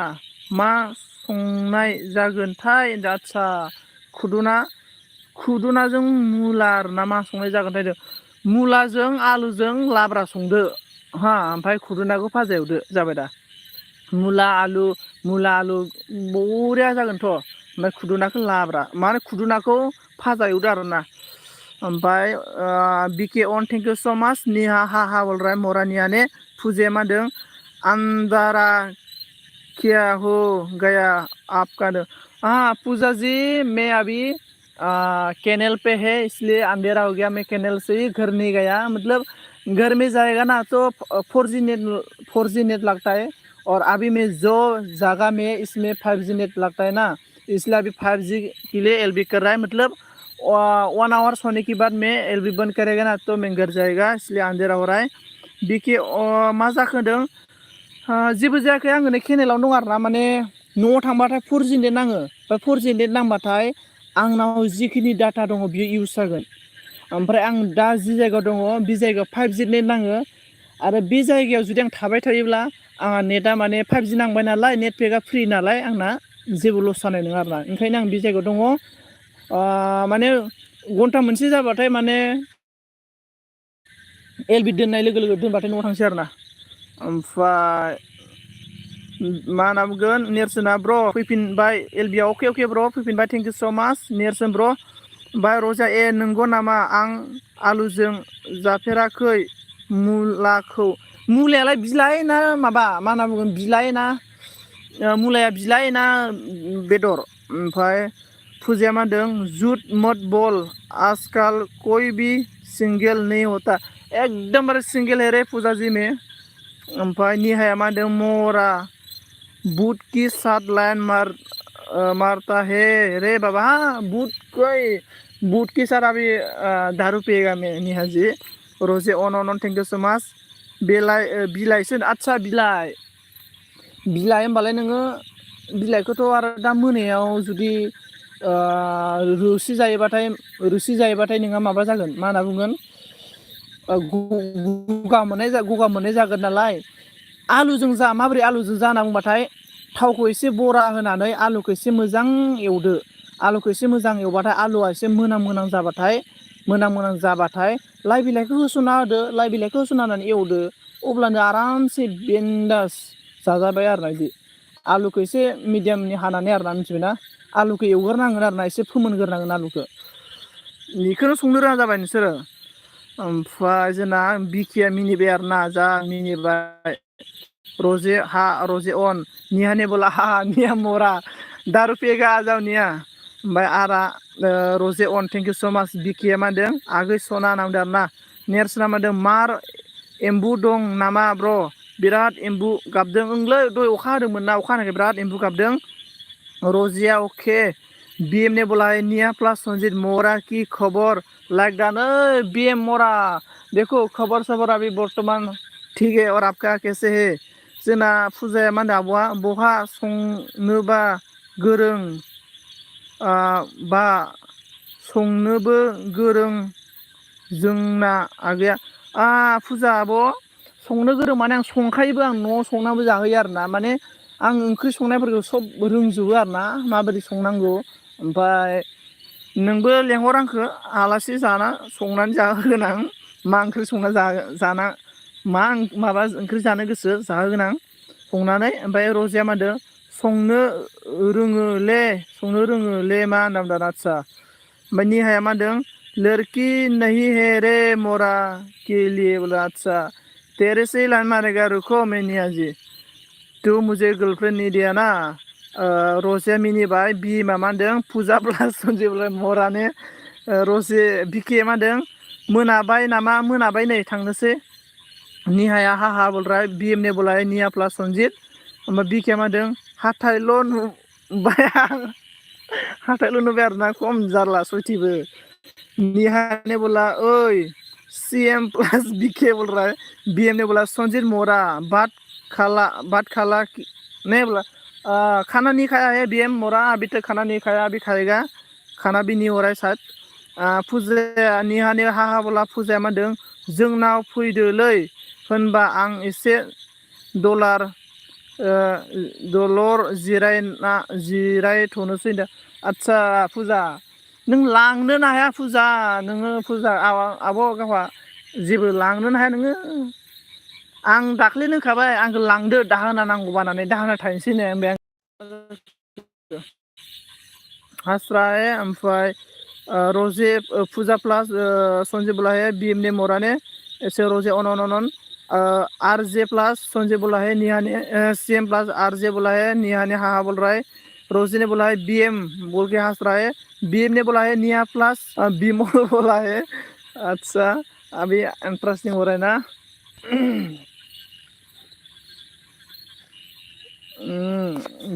मा संनाय जागोनथाय आदसा खुदुनाजों मुला आरोना मा संनाय जागोनथाय मुलाजों आलुजों लाब्रा संदो ओमफ्राय खुदुनाखौ भाजा एवदो जाबाय दा मुला आलु बरिया जागोनथ' ओमफ्राय खुदुनाखौ लाब्रा माने खुदुनाखौ भाजा एवदो आरोना ओमफ्राय बीके and thank you so much निहा हा बोल रहा है मोरा निहा ने फुजे मा होनदों अंधारा क्या हो गया आपका पूजा जी मैं अभी कैनल पे है इसलिए अंधेरा हो गया मैं कैनल से ही घर नहीं गया मतलब घर में जाएगा ना तो 4G नेट लगता है और अभी मैं जो जगह में इसमें 5G नेट लगता है ना इसलिए अभी 5G के लिए एलबी कर रहा है मतलब 1 आवर होने के बाद में एलबी बंद करेगा ना तो मैं घर जाएगा इसलिए अंधेरा हो रहा है बीके मा जाखो होनदों जेबो जायाखै आङो नै केनेलाव दं आरोना माने न'आव थांबाथाय 4G नेट नाङो ओमफ्राय 4G नेट नांबाथाय आंनाव जिखिनि डाटा दङ बियो इउज जागोन ओमफ्राय आं दा जि जायगायाव दङ बे जायगायाव 5G नेट नाङो आरो बे जायगायाव जुदि आं थाबाय थायोब्ला आंहा नेटआ माने 5G नांबाय नालाय नेट पेकआ फ्रि नालाय आंना जेबो लस जानाय नङा आरोना ओंखायनो आं बे जायगायाव दङ माने घन्टा मोनसे जाबाथाय माने एलबि दोननाय लोगो लोगो दोनबाथाय न'आव थांसै आरोना ओमफ्राय मा होनना बुंगोन नेरसोना ब्र फैफिनबाय एलबिआव अके ब्र फैफिनबाय थेंक यू सो माच नेरसोन ब्र ओमफ्राय रजा नंगौ नामा आं आलुजों जाफेराखै मुलायालाय बिलाइ ना माबा मा होनना बुंगोन बिलाइ ना मुलाया बिलाइ ना बेदर ओमफ्राय फुजाया मा होनदों जुट मत बल आजकल कोई भी सिंगेल नहीं होता एकदमबारे सिंगेल है रे पूजा जी में ओमफ्राय निहाया मा होनदों मोरा बूट की साथ लाइन मारता है रे बाबा बूट की साथ अभी दारू पिएगा मैं निहा जी रजे अन थैंक यू सो मच बिलाइसो आदसा बिलाइ होमबालाय नोङो बिलाइखौथ' आरो दा मोनायाव जुदि रोसि जायोबाथाय नोंहा माबा जागोन मा होनना बुंगोन गगा मोननाय जागोन नालाय आलुजों माबोरै आलुजों जा होनना बुंबाथाय थावखौ एसे बरा होनानै आलुखौ एसे मोजां एवदो आलुखौ एसे मोजां एवबाथाय आलुआ एसे मोनां जाबाथाय लाइ बिलाइखौ होसनना होदो लाइ बिलाइखौ होसनना होनानै एवदो अब्लानो आरामसे बिन्दास जाजाबाय आरोना बिदि आलुखौ एसे मिडियामनि हानानै आरोना मिथिबायना आलुखौ एवग्रोनांगोन आरोना एसे फोमोनग्रोनांगोन आलुखौ बेखौनो संनो रोङा जाबाय नोंसोरो ओमफ्राय जोंना बिकिया मिनिबाय आरोना जा मिनिबाय रजे अन निहा ने बोला निहा मोरा दारू पेगा आजावनिया ओमफ्राय आरा रजे अन थेंक इउ स माच बिकिया मा होनदों आगै सना नामदों आरोना नेरसोना मा होनदों मार एम्बु दं नामा ब्र' बिराद एम्बु गाबदों ओंलै दय अखा हादोंमोन ना अखा हानायखाय बिराद एम्बु गाबदों रजिया अके बीएम ने बोला है निया प्लस संजीत मोरा की खबर लाइक डन बीएम मोरा देखो खबर सबर अभी वर्तमान ठीक है और आपका कैसे है जोंना फुजाया मा होनदों आब'आ बहा संनोबा गोरों बा संनोबो गोरों जोंना आगैया फुजा आब' संनो गोरों माने आं संखायोबो आं न'आव संनाबो जाहोयो आरोना माने आं ओंख्रि संनायफोरखौ सब रोंजोबो आरोना माबायदि संनांगौ ओमफ्राय नोंबो लेंहर आंखौ आलासि जाना संनानै जाहोगोन आं मा ओंख्रि संना जाना मा माबा ओंख्रि जानो गोसो जाहोगोन आं संनानै ओमफ्राय रजिया मा होनदों संनो रोङोले मा होनना बुंदों आदसा ओमफ्राय निहाया मा होनदों लड़की नहीं है रे मोरा के लिए बोला अच्छा तेरे से लाइन मारेगा रुको मैं निया जी तू मुझे गर्लफ्रेंड नहीं दिया ना रजे मिनिबाय बि मा होनदों फुजा प्लास सन्जय मराने रजे बिके मा होनदों मोनाबाय नामा मोनाबाय नै थांनोसै निहाया हाहा बोलराय बीएम ने बोला है निया प्लास सन्जित ओमफ्राय बिके मा होनदों हाथाइल' नुबाय आं हाथाइल' नुबाय आरोना खम जारला सयथिबो निहा ने बोला ओय सीएम प्लस बीके बोल रहा है बीएम ने बोला संजीत मोरा बात खाला ने बोला खाना नहीं खाया है बीएम मोरा अभी तक खाना नहीं खाया अभी खाएगा खाना भी नहीं हो रहा है शायद फुजाया निहा ने हाहा बोला फुजाया मा होनदों जोंनाव फैदोलै होनबा आं एसे दलर जिरायथ'नोसै होनदों आदसा फुजा नों लांनोनो हाया फुजा नोङो फुजा आब' गावहा जेबो लांनोनो हाया नोङो आं दाख्लैनो होनखाबाय आंखौ लांदो दाहोना नांगौबा होननानै दाहोना थाहैनोसै नो ओमफ्राय हास्राय ओमफ्राय रजे फुजा प्लास सन्जय बोला है बीएम ने मोरा ने ऐसे रोजे अन आर जे प्लस संजय बोला है निहा ने सीएम प्लस आर जे बोला है निहा ने हाहा बोल रहा है रोजी ने बोला है बीएम बोल के हंस रहा है बीएम ने बोला है निहा प्लस बीमोल बोला है अच्छा अभी इंटरेस्टिंग हो रहा है ना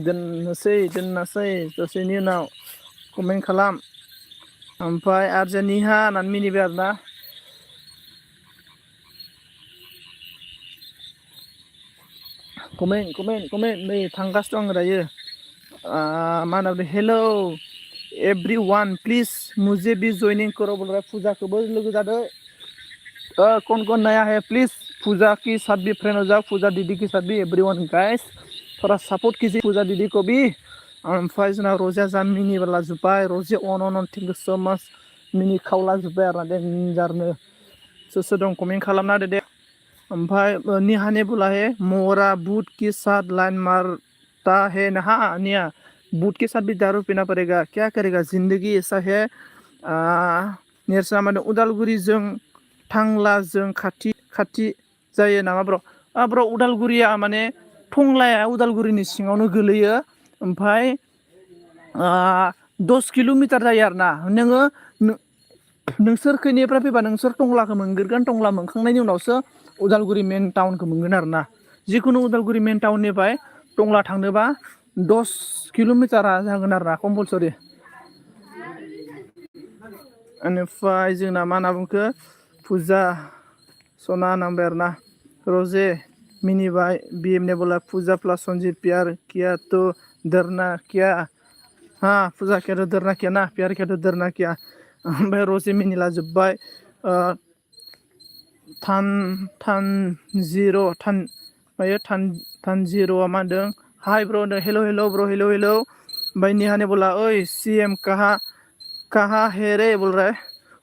दोननोसै दसेनि उनाव कमेन्ट खालाम ओमफ्राय आरजे निहा होननानै मिनिबाय आरोना कमेन्ट नै थांगासिनो आं दायो मा होनना बुंदों हेलौ एवरीवन प्लीज मुझे भी ज्वाइनिंग करो बोल रहा है फुजाखौबो लोगो जादो कौन नया है प्लीज पूजा की साथ भी फ्रेंड हो जाओ पूजा दीदी के साथ भी एवरीवन गाइस थोड़ा सपोर्ट कीजिए पूजा दीदी को भी ओमफ्राय जोंना रजिया जा मिनि लाजोब्बाय रजे अन थेंक इउ स माच मिनि खावलाजोब्बाय आरोना डेन्जारनो सोर दं कमेन्ट खालामना होदो दे ओमफ्राय निहा ने बोला है मोरा बूट के साथ लाइन मारता है नहा निया बूट के साथ भी दारू पीना पड़ेगा क्या करेगा जिंदगी ऐसा है नेरसोना माने उदालगुरी जों थांला जों खाथि जायो नामा ब्र' उदालगुरिया माने टंलाया उदालगुरिनि सिङावनो गोलैयो ओमफ्राय 10 किल'मिटार जायो आरोना नोङो नोंसोरखैनिफ्राय फैबा नोंसोर टंलाखौ मोनग्रोगोन टंला मोनखांनायनि उनावसो उदालगुरि मेन टाउनखौ मोनगोन आरोना जिखुनु उदालगुरि मेन टाउननिफ्राय टंला थांनोबा 10 किल'मिटारा जागोन आरोना कम्पालसरि बेनिफ्राय जोंना मा होनना बुंखो फुजा सना नांबाय आरोना रजे मिनिबाय बीएम ने बोला पूजा प्लस संजीव प्यार किया तो डरना क्या हाँ फुजा किया तो डरना क्या ना प्यार किया तो डरना क्या ओमफ्राय रजे मिनिला जोब्बाय थानजिर'आ मा होनदों हाय ब्र' होनदों हेल' ब्र' हेल' ओमफ्राय निहा ने बोला ओइ सीएम कहा है रे बोल रहा है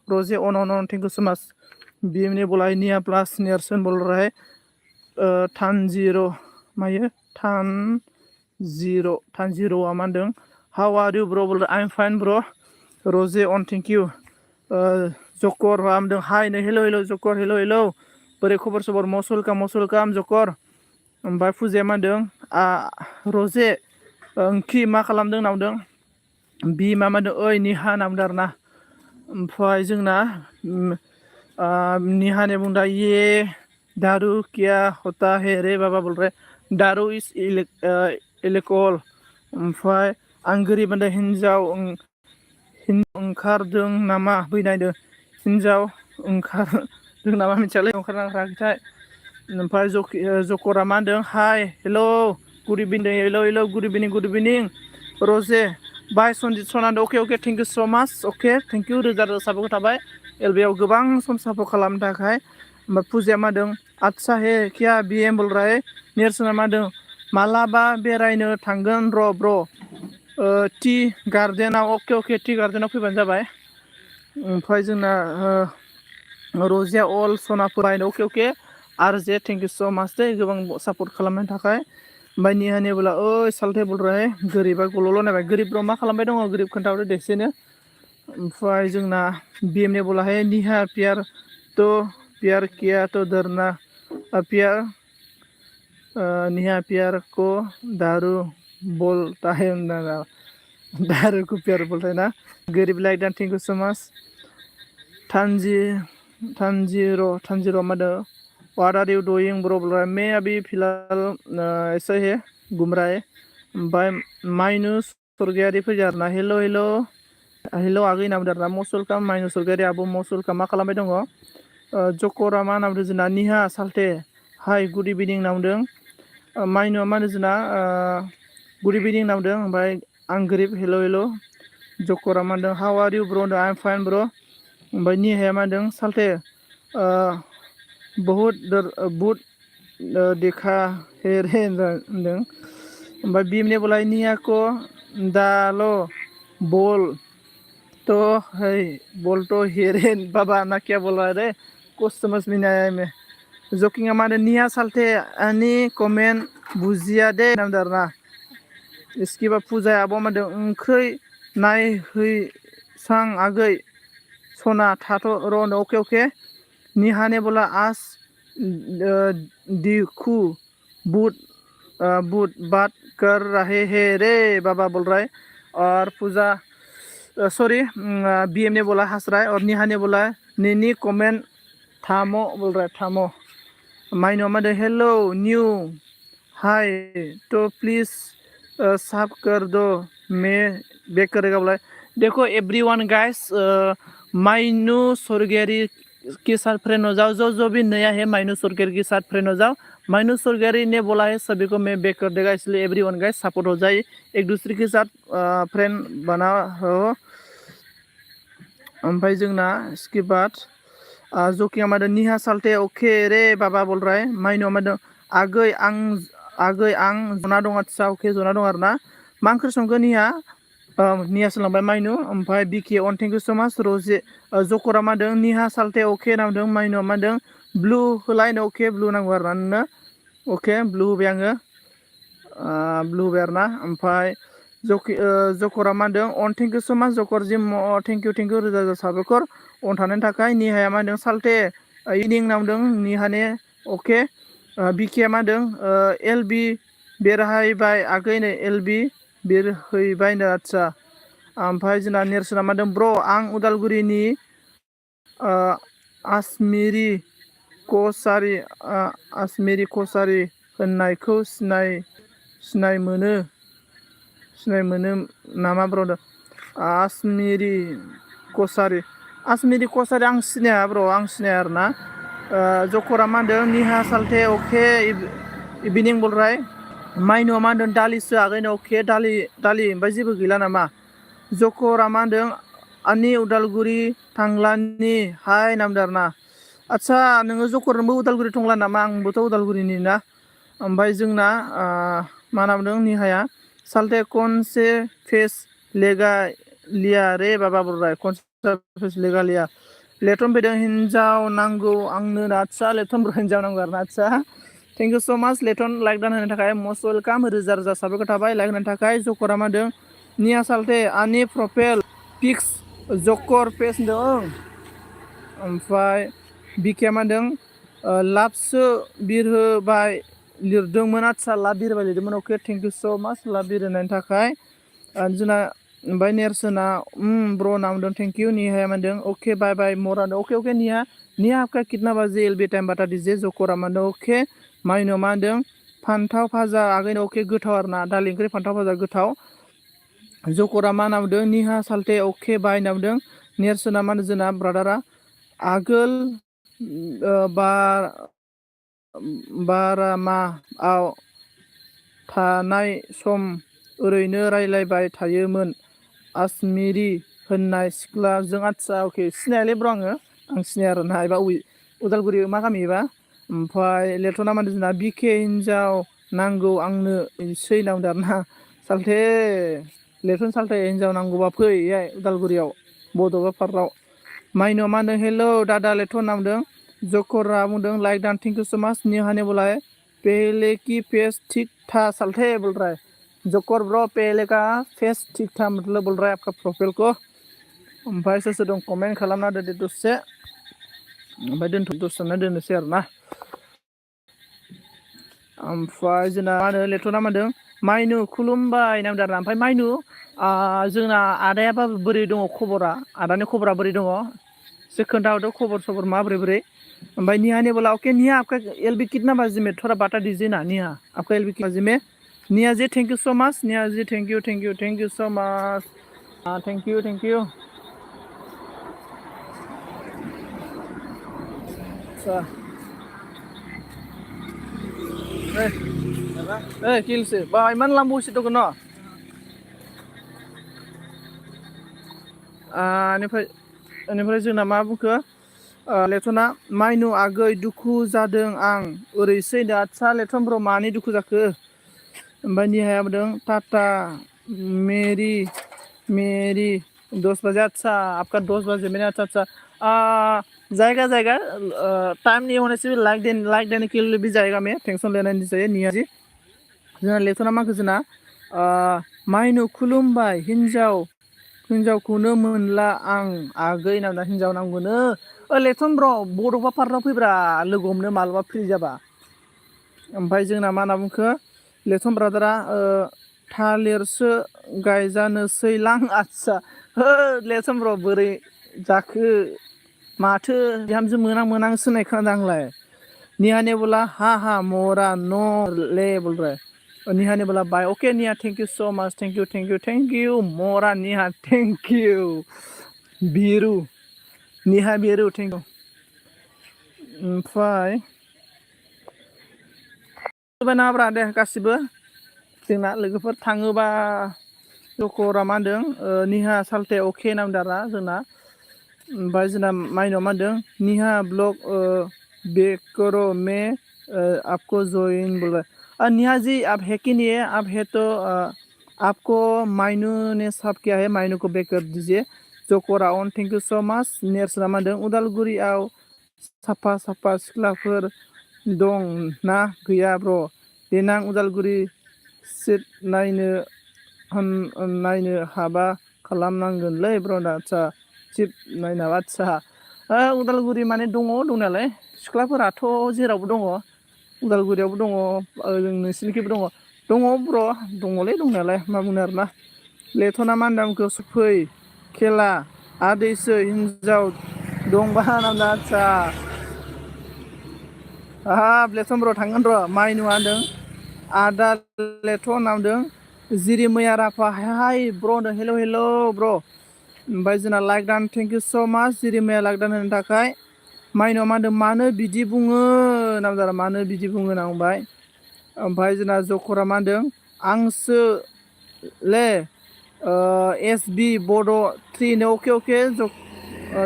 रोजे अन thank you so much BM ने बोला है निया प्लस नेरसोन बोल रहा है थानजिर'आ मा होनदों हाउ आर यू ब्र' बोल रहा आइ एम फाइन ब्र' रजे अन थेंक इउ जकर मा होनदों हाय नै हेल' जकर हेल' बोरै खबर सबर मस्ट वेलकाम जकर ओमफ्राय फुजाया मा होनदों रजे ओंखि मा खालामदों नावदों बि मा मादों ओइ निहा नामदों आरोना ओमफ्राय जोंना निहाने बुंदा ये दारू क्या होता है रे बाबा बोल रहे दारू इज इलेकल ओमफ्राय आं गोरिब होनदों हिन्जाव ओंखारदों नामा फैनायदों हिन्जाव ओंखारदों नामा मिथियालै ओंखारनांखाखैथाय ओमफ्राय जकरा मा होनदों hi hello' good evening hello' good evening Raje bye सनजित Sanand okay thank you so' माच अके थेंक इउ रोजा रोजा साबायखर थाबाय एलबियाव गोबां सम सापर्ट खालामनो थाखाय ओमफ्राय फुजाया मा होनदों आदसा हे किया बि एम बोल रहा है नेरसोना मा होनदों मालाबा बेरायनो थांगोन र' ब्र' टि गार्डेनाव अके टि गार्डेनाव फैबानो जाबाय ओमफ्राय जोंना रजिया अल सनाफोर बायनो अके R J thank you so' माच दे गोबां सापर्ट खालामनायनि थाखाय ओमफ्राय निहाने बोला ओइ सालथे बोल रहा है गोरिबा गल'ल' नायबाय गोरिब मामा खालामबाय दङ गोरिब खोन्थाहरदो देसेनो ओमफ्राय जोंना बि एमने बोला है निहा प्यार किया तो डरना प्यार निहा प्यार को दारू बोलता है दारू को प्यार बोलता है ना गोरिब like that thank you so much थानजिरो mother what are you doing bro बोल रहा है मैं अभी फिलहाल ऐसा है घूम रहा है ओमफ्राय माइनु सरगियारि फैयो आरोना हेल' आगै नाम आरोना मसुलकाम माइनु सरगियारि आब' मसुलकाम मा खालामबाय दङ जकरा मा नामदों जोंना निहा सालथे हाय गुड इभिनिं नामदों माइनुआ मा होनो जोंना गुड इभिनिं नामदों ओमफ्राय आं गोरिब हेल' जकरा मा होनदों हाउ आर इउ ब्र' होनदों आइ एम फाइन ब्र' ओमफ्राय निहाया मा होनदों सालथे बहुत देखा है रे होनदों ओमफ्राय भीमने बोला निहा को दालो बोल तो हेरे बाबा ना क्या बोल रहा है रे कुछ समझ में नहीं आया मैं जोकिंगा माने निहा सालथे आनी कमेंट बुजिया दे नामदार ना इसके बाद फुजा आबो मादे ओंख्रै नाय सांग आगै सना थाथ' र'नो अके निहाने बोला आज दिखु बुट बात कर रहे हैं रे बाबा बोल रहा है और पूजा सॉरी बीएम ने बोला हंस रहा है और निहा ने बोला नीनी कमेंट थामो बोल रहा है थामो माइनो मदे हेलो न्यू हाय तो प्लीज सब कर दो मैं बेक करेगा बोला देखो एवरीवन गाइस माइनु सरगियारि के साथ फ्रेंड हो जाओ जो भी नया है माइनु सरगियारि के साथ फ्रेंड हो जाओ माइनु सरगियारि ने बोला है सभी को मैं बेक कर देगा इसलिए एवरीवन गाइस सपोर्ट हो जाए एक दूसरे के साथ फ्रेंड बना हो ओमफ्राय जोंना इसके बाद जो कि हमारे निहा सालथे ओके रे बाबा बोल रहा है माइनु हमारे आगै आं जना दं आदसा ओके जना दं आरोना मा ओंख्रि संखो निहा सोलांबाय माइनु ओमफ्राय बिके अन थेंक इउ सो माच रजे जकरा मादों निहा सालथे अके नामदों माइनु मादों ब्लु होलायनो अके ब्लु नांगौ आरोना नोंनो अके ब्लु होबाय आङो ब्लु होबाय आरोना ओमफ्राय जकरा मादों अन थेंक इउ सो माच जकर जिम थेंक इउ रोजा रोजा साबायखर अन थानायनि थाखाय निहाया मादों सालथे इनिं नामदों निहाने अके बिके मादों एलबि बेरहायबाय आगैनो एलबि बेरहैबायनो आदसा ओमफ्राय जोंना नेरसोना मादों ब्र' आं उदालगुरिनि आसमिरि कसारि होननायखौ सिनाय मोनो नामा ब्र' आसमिरि कसारि आं सिनाया ब्र' आं सिनाया आरोना जकरा मा होनदों निहा सालथे अके इभिनिं बोल रहा है माइनुआ मा होनदों दालिसो आगैनो अके दालि ओमफ्राय जेबो गैला नामा जकरा मा होनदों आंनि उदालगुरि थांलानि हाय नामदार ना आदसा नोङो जकरनोबो उदालगुरि थांला नामा आंबोथ' उदालगुरिनि ना ओमफ्राय जोंना मा नामदों निहाया सालथे कनसे फेस लेगा लिया रे बाबा बोल रहा है कनसे फेस लेगा लिया लेटन फैदों हिन्जाव नांगौ आंनो आदसा लेटन हिन्जाव नांगौ आरोना आदसा थेंक इउ सो माच लेटन लाइक दान होनो थाखाय मस्ट वेलकाम रोजा रोजा साबायखर थाबाय लाइक होनो थाखाय जकरा मा होनदों निहा सालथे आंनि प्रफाइल पिक्स जकर पेज होनदों ओमफ्राय बिके मा होनदों लाभसो बिरहोबाय लिरदोंमोन आदसा लाभ बिरबाय लिरदोंमोन अके थेंक इउ स' माच लाभ बिरनायनि थाखाय जोंना ओमफ्राय नेरसोना ब्र' नामदों thank you Nihaya मानदों okay bye bye Marano अके अके निहा आपका कितना बजे एल बी टाइम बाता दीजिए जकरा मानदों अके माइनो मा होनदों फान्थाव भाजा आगैनो अके गोथाव आरो ना दालि ओंख्रि फान्थाव भाजा गोथाव जकरा मा नामदों निहा साल्टे अके बाय नामदों नेरसोना मा होनो जोंना ब्रादारा आगोल बारामाआव थानाय सम ओरैनो रायलायबाय थायोमोन आसमिरि होननाय सिख्लाजों आदसा अके सिनायालै ब्र' आं सिनाया आरो ना एबा उदालगुरि मा गामि एबा ओमफ्राय लेथ'ना मानदों जोंना बिके हिन्जाव नांगौ आंनो सै नामदों आरो ना साल्थे लेथ'न साल्थे हिन्जाव नांगौबा फै उदालगुरियाव बड'फा पार्कआव माइनो मा होनदों हेल' दादा लेथ'न नामदों जकरा बुंदों like don thank you so' माच निहाने बोलाय पहले की फेस ठीक था साल्थे बोल रहा है जकर ब्रो पहले का फेस ठीक था मतलब बोल रहा है आपका प्रोफाइल को ओमफ्राय सोर दं कमेन्ट खालामना दोनदो दसे ओमफ्राय दसेनो दोननोसै आरो ना ओमफ्राय जोंना मा होनो लेथ'ना मा होनदों माइनु खुलुमबाय नामदों आरोना ओमफ्राय माइनु जोंना आदायाबा बोरै दङ खबरा आदानि खबरा बोरै दङ एसे खोन्थाहरदो खबर सबर माबोरै भाई निहा ने बोला ओके निहा आपका एलबी कितना बजे में थोड़ा बता दीजिए ना निहा आपका एलबी कितना बजे में Niha ji thank you so much Niha ji thank you so much thank you किलसे बा इमान लाम्बोसो दङ न बेनिफ्राय जोंना मा बुंखो लेथ'ना माइनु आगै दुखु जादों आं ओरैसै दा आदसा लेथ'न ब्र' मानि दुखु जाखो ओमफ्राय निहाया बुंदों टाटा मेरी 10 बजे अच्छा आपका 10 बजे मैंने अच्छा जाएगा टाइम नहीं होने से भी लाइक देने के लिए भी जाएगा मैं टेंशन लेना नहीं चाहिए निहा जी जोंना लेथ'ना मा जोंना माइनु खुलुमबाय हिन्जावखौनो मोनला आं आगै नामदा हिन्जाव नांगौनो लेथ'न ब्र' बड'फा पार्कआव फैब्रा लोगो हमनो मालाबा फ्रि जाबा ओमफ्राय जोंना मा होनना बुंखो लेथ'न ब्रादारा थालिरसो गायजानोसैलां आदसा लेथ'न ब्र' बोरै जाखो माथो बिहामजो मोनां सोनाय खोनादों आंलाय निहाने बोला हा मोरा न' ले बोल रहा है निहा ने बोला बाय ओके निहा thank you so much thank you मोरा निहा थैंक यू बिरु निहा बिरु थैंक यू ओमफ्राय नाब्रा दे गासिबो जोंना लोगोफोर थाङोबा जकरा मा होनदों निहा साल्टे अके नामदारा जोंना ओमफ्राय जोंना माइनाव मा होनदों निहा ब्लग बेकरो मे आपको जॉइन बोल निहा जी आप है कि नहीं है आप है तो आपको माइनू ने सब किया है माइनू को बेक कर दीजिए जकरा on thank you so much नेरसोना मा होनदों उदालगुरियाव साफा सिख्लाफोर दं ना गैया ब्र' देनां उदालगुरि सिट नायनो हाबा खालामनांगोनलै ब्र' आदसा सिट नायनो आदसा उदालगुरि माने दङ दंनायालाय सिख्लाफोराथ' जेरावबो दङ उदालगुरियावबो दङ नोंसिनिखैबो दङ ब्र' दङलै दंनायालाय मा बुंनो आरोना लेथ'ना मा होनदों आंखौ फै खेला आदैसो हिन्जाव दंबा नामदा आदसा लेथ'न ब्र' थांगोन र' माइनुआ होनदों आदा लेथ' नामदों जिरि मैया राफा हाय ब्र' हेल' ब्र' ओमफ्राय जोंना like don thank you so' माच जिरि मैया लाइक डान होनो थाखाय माइनुआ मा होनदों मानो बिदि बुङो नामदारा मानो बिदि बुङो नांबाय ओमफ्राय जोंना जकरा मा होनदों आंसो ले SB बड' 3 अके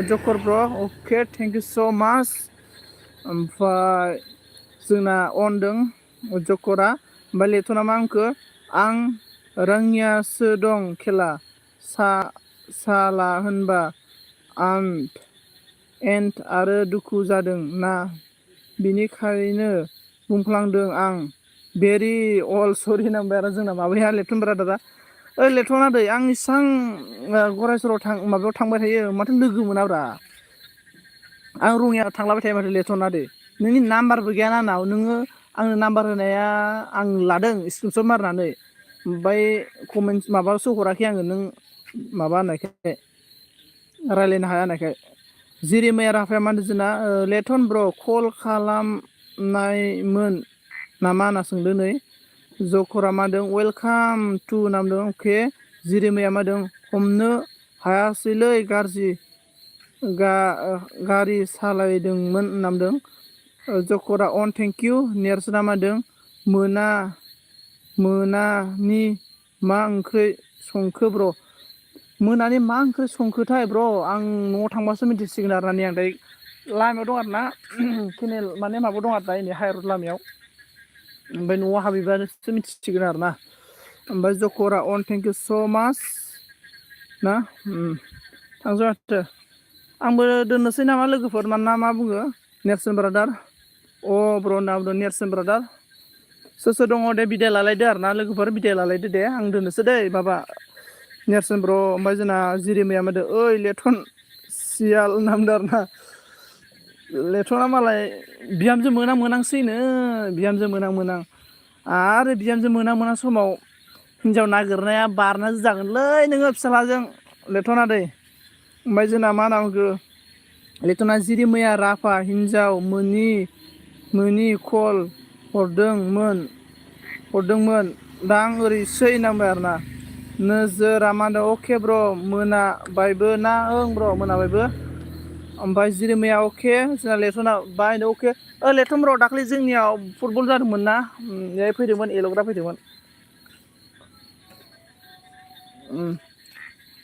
जकर ब्र' अके थेंक इउ स' माच ओमफ्राय जोंना अनदों जकरा ओमफ्राय लेथ'ना मा आंखो आं रोङियासो दं खेला साला होनबा एन्ड आरो दुखु जादों ना बिनिखायनो बुंफ्लांदों आं भेरि अल सरि नांबाय आरो जोंना माबाया लेथ'न ब्रादारा लेथ'ना दै आं इसां गरायसराव माबायाव थांबाय थायो माथो लोगो मोनाब्रा आं रङियाव थांलाबाय थायो माथो लेथ'ना दै नोंनि नाम्बारबो गैया आंनाव नोङो आंनो नाम्बार होनाया आं लादों स्क्रिनशट मारनानै ओमफ्राय कमेन्ट माबा सौहराखै आङो नों माबा होननायखाय रायज्लायनो हाया होननायखाय जिरिमाया राफाया मा होनदों जोंना लेथन ब्र कल खालामनायमोन नामा होनना सोंदों नै जखरा मा होनदों वेलकाम टु होनना बुंदों अके जिरिमाया मा होनदों हमनो हायासैलै गारि सालायदोंमोन होनना बुंदों जखरा अन थेंक इउ नेर्सोना मा होनदों मोनानि मा ओंख्रि संखो ब्र मोनानि मा ओंख्रि संखोथाय ब्र आं न'आव थांबासो मिन्थिसिगोन आरो ना आं दायो लामायाव दं आरो ना केनेल माने माबायाव दं आरो ना नै हाइरड लामायाव ओमफ्राय न'आव हाबैबासो मिथिसिगोन आरो ना ओमफ्राय जखरा अन थेंक इउ स' माच ना थांजों माथो आंबो दोननोसै नामा लोगोफोर मानोना मा बुङो नेर्सोन ब्रादार अ ब्र होनना बुंदों नेर्सोन ब्रादार सोर दङ दे बिदाय लालायदो आरो ना लोगोफोर बिदाय लालायदो दे आं दोननोसै दै माबा नेर्सोन ब्र ओमफ्राय जोंना जिरिमाया मा होनदों ओइ लेथन सियाल होनना बुंदों आरो ना लेथना मालाय बिहामजो मोनांसैनो बिहामजो मोनां आरो बिहामजो मोनां समाव हिन्जाव नागिरनाया बारनासो जागोनलै नोङो फिसाज्लाजों लेथना दै ओमफ्राय जोंना मा होनना बुंखो लेथना जिरिमाया राभा हिन्जाव मोनि कल हरदोंमोन दा आं ओरैसै होनना बुंबाय आरो ना नोजोरा मा होनदों अके ब्र मोनाबायबो ना ओं ब्र मोनाबायबो ओमफ्राय जिरिमाया अके जोंना लेथना बायनो अके लेथन ब्र दाख्लै जोंनियाव फुटबल जादोंमोन ना बेहाय फैदोंमोन एल'ग्रा फैदोंमोन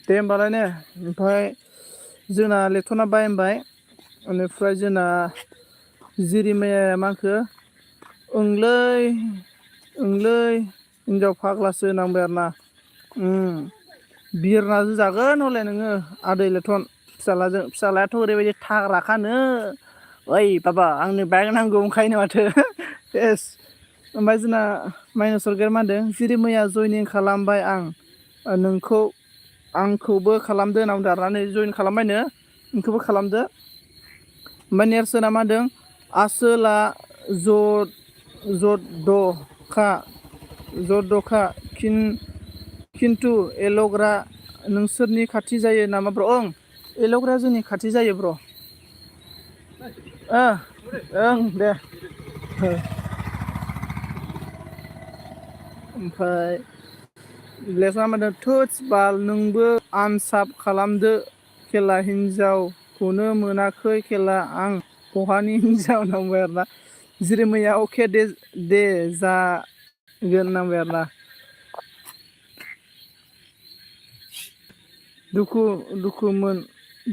दे होमबालाय ने ओमफ्राय जोंना लेथना बाय होनबाय बेनिफ्राय जोंना जिरिमाया मा होनखो ओंलै हिन्जाव फाग्लासो होननांबाय आरो ना बिरनासो जागोन हले नोङो आदै लेथन फिसाज्लायाथ' ओरैबायदि थाग्राखानो ओइ बाबा आंनो बाइक नांगौ ओंखायनो माथो सेस ओमफ्राय जोंना माइनास सरगेर मा होनदों जिरिमाया जयनिं खालामबाय आंखौबो खालामदो होनना बुंदों आरो ना जयन खालामबायनो नोंखौबो खालामदो ओमफ्राय नेर्सोना मा होनदों आसोला जदखा खिन्थु एल'ग्रा नोंसोरनि खाथि जायो नामा ब्र ओं एल'ग्राया जोंनि खाथि जायो ब्र ओं दे ओमफ्राय लेथना मा होनदों थोस बाल नोंबो आनसाब खालामदो खेला हिन्जावखौनो मोनाखै खेला आं बहानि हिन्जाव होनना बुंबाय आरो ना जिरिमाया अके दे जागोन होनबाय आरो ना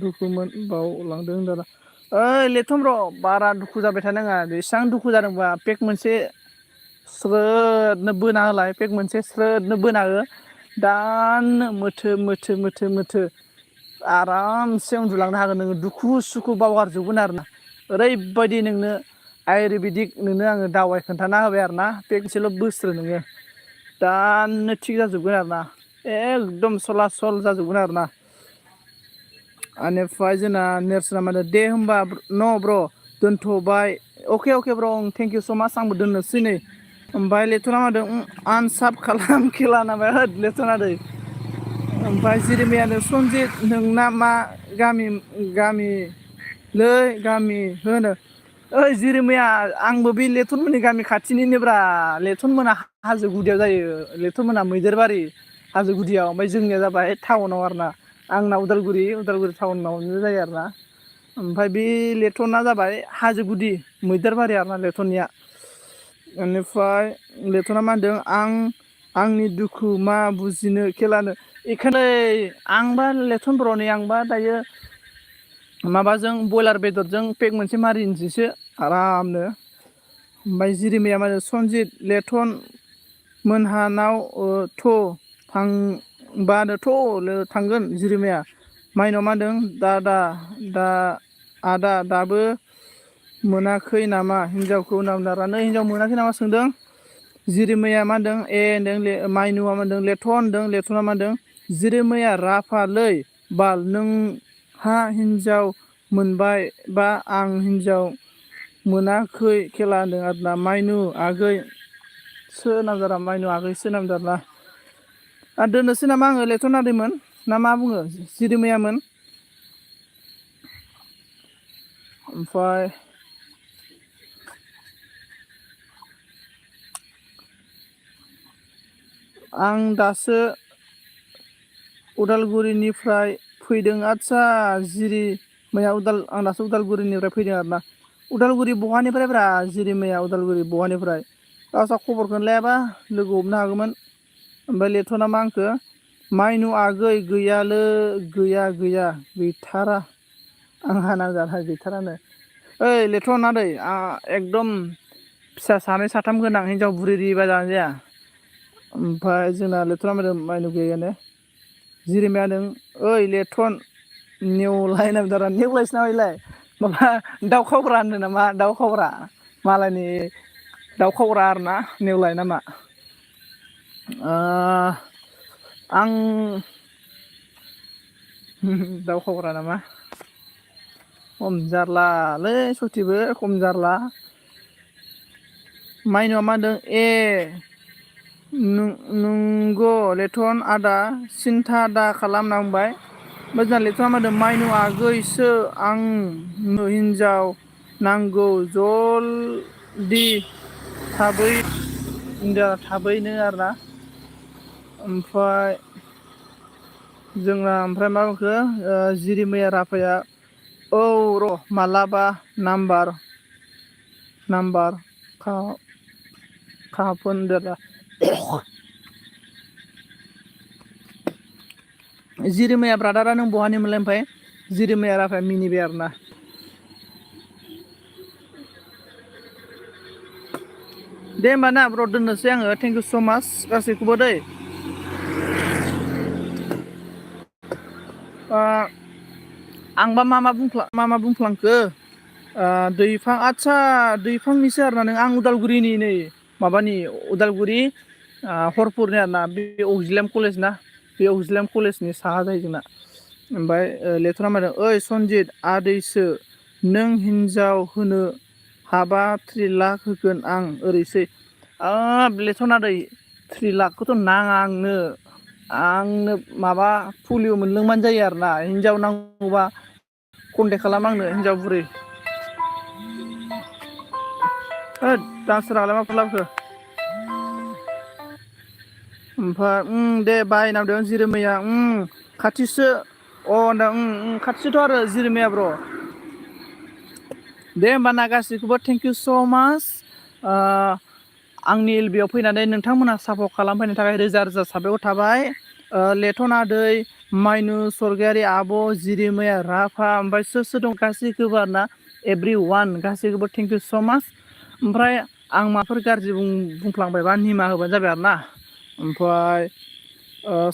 दुखुमोन बावलांदों दादा ओइ लेथन ब्र बारा दुखु जाबाय थानाङा बेसेबां दुखु जादोंबा पेक मोनसे स्रोदनो बोना होलाय पेक मोनसे स्रोदनो बोना हो दानो मोथो आरामसे उन्दुलांनो हागोन नोङो दुखु सुखु बावगारजोबगोन आरो ना ओरैबायदि नोंनो आयुरवेदिक नोंनो आङो दावाइ खोन्थाना होबाय आरो ना पेक मोनसेल' बोस्रो नोङो दानो थिग जाजोबगोन आरो ना एकदम सलासल जाजोबगोन आरो ना बेनिफ्राय जोंना नेर्सोना मा होनदों दे होमबा न ब्र दोनथ'बाय अके ब्र थेंक इउ स' माच आंबो दोननोसै नै ओमफ्राय लेथना मा होनदों आनसाब खालाम खेला होनबाय होद लेथना दै ओमफ्राय जिरिमायानो सनजित नोंना मा गामि होनो ओइ जिरिमाया आंबो बे लेथनमोननि गामि खाथिनिनोब्रा लेथनमोना हाजो गुदियाव जायो लेथनमोना मैदेरबारि हाजो गुदियाव ओमफ्राय जोंनिया जाबाय टाउनाव आरो ना आंना उदालगुरि टाउनावनो जायो आरो ना ओमफ्राय बे लेथना जाबाय हाजो गुदि मैदेरबारि आरो ना लेथननिया बेनिफ्राय लेथना मा होनदों आंनि दुखु मा बुजिनो खेलानो बेखायनो आंबा लेथन ब्र'नि आंबा दायो माबाजों बयलार बेदरजों पेक मोनसे मारिनोसैसो आरामनो ओमफ्राय जिरिमाया मा होनो सनजित लेथन मोनहानाव थांगोन जिरिमाया माइनाव मा होनदों आदा दाबो मोनाखै नामा हिन्जावखौ होनना बुंदों आरो हिन्जाव मोनाखै नामा सोंदों जिरिमाया मा होनदों होनदों माइनुआ मा होनदों लेथना मा होनदों जिरिमाया राफालै बाल नोंहा हिन्जाव मोनबाय बा आं हिन्जाव मोनाखै खेला होनदों आरोना माइनु आगै सोनामजारा माइनु आगै सोनामजारा दोननोसै नामा आङो लेथ'नादोंमोन ना मा बुङो जिरिमैयामोन ओमफ्राय आं दासो उदालगुरिनिफ्राय फैदों आदसा जिरिमैया आं दासो उदालगुरिनिफ्राय फैदों आरोना उदालगुरि बहानिफ्राय ब्रा जिरिमैया उदालगुरि बहानिफ्राय गावसा खबरखौनो लायाबा लोगो हमनो हागौमोन ओमफ्राय लेथ' नामा आंखो माइनु आगै गैयालै गैया गैथारा आंहा नांजाना गैथारानो ओइ लेथ'ना दै एकदम फिसा सानै साथाम गोनां हिनजाव बुरि रिबा जानो जाया ओमफ्राय जोंना लेथ'ना माइनु गैयानो जिरिमाया नों ओइ लेथन नेवलाय नामजारा नेवलायसो नामा इलाय माबा दाउ खावग्रा होनदों नामा दाउ खावग्रा मालायनि दाउ खावग्रा आरोना नेवलाय नामा आं दाउ खावग्रा नामा खम जारलालै सथिबो खम जारला माइनुआ मा होनदों ए नंगौ लेथन आदा सिन्था दा खालामनांबाय मोजां लेथ'ना मा होनदों माइनु आगैसो आंनो हिनजाव नांगौ जलदि थाबैनो आरोना ओमफ्राय जोंना ओमफ्राय मा बुंखो जिरिमैया राफाया औ र' मालाबा नाम्बार खाफोनदेरा जिरिमैया ब्रादारा नों बहानिमोनलाय ओमफ्राय जिरिमैया राफाया मिनिबाय आरोना दे होमबा ना ब्र दोननोसै आङो थेंक इउ स' माच गासैखौबो दै आंबा मा मा बुंफ्लांखो दैफां आदसा दैफांनिसो आरोना नों आं उदालगुरिनि नै माबानि उदालगुरि हरपुरनि आरोना बे अक्जिलेम कलेज ना बे अक्जिलेम कलेजनि साहा जायो जोंना ओमफ्राय लेथ'ना मादों ओइ सनजित आदैसो नों हिनजाव होनो हाबा 3 लाख होगोन आं ओरैसै लेथ'ना दै 3 लाखखौथ' नाङा आंनो माबा पलिअ मोनलोंबानो जायो आरोना हिनजाव नांगौबा कन्टेक्ट खालाम आंनो हिनजाव बुरै होद दानसोराङालाय माखौ लाबोखो ओमफ्राय दे बाय नामदों जिरिमैया खाथिसो होनदों खाथिसोथ' आरो जिरिमैया ब्र' दे होमबा ना गासैखौबो थेंक इउ स' माच आंनि एलबियाव फैनानै नोंथांमोनहा सापर्ट खालामफैनो थाखाय रोजा रोजा साबायखर थाबाय लेथ'ना दै माइनु सरगियारि आब' जिरिमैया राफा ओमफ्राय सोर दं गासैखौबो आरोना एभ्रि वान गासैखौबो थेंक इउ स' माच ओमफ्राय आं माफोर गाज्रि बुंफ्लांबायबा निमाहा होबानो जाबाय आरोना ओमफ्राय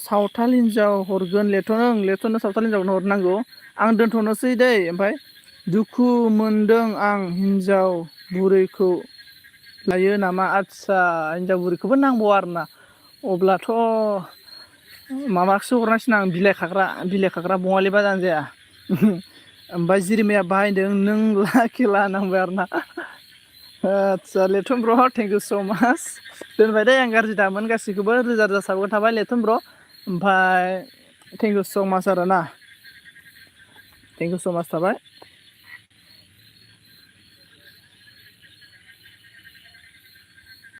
सावथाल हिनजाव हरगोन लेथ'नो सावथाल हिनजावनो हरनांगौ आं दोनथ'नोसै दै ओमफ्राय दुखु मोनदों आं हिनजाव बुरैखौ लायो नामा आदसा हिनजाव बुरैखौबो नांबावो आरोना अब्लाथ' माबासो हरनांसिगोन आं बिलाइ खाग्रा बङालिबा जानो जाया ओमफ्राय जिरिमाया बाहायदों नों खेला नांबाय आरोना आदसा लेथन ब्र थेंक इउ स' माच दोनबाय दे आं गाज्रि दामोन गासैखौबो रोजा रोजा साबायखर थाबाय लेथन ब्र ओमफ्राय थेंक इउ स' माच आरोना थेंक इउ स' माच थाबाय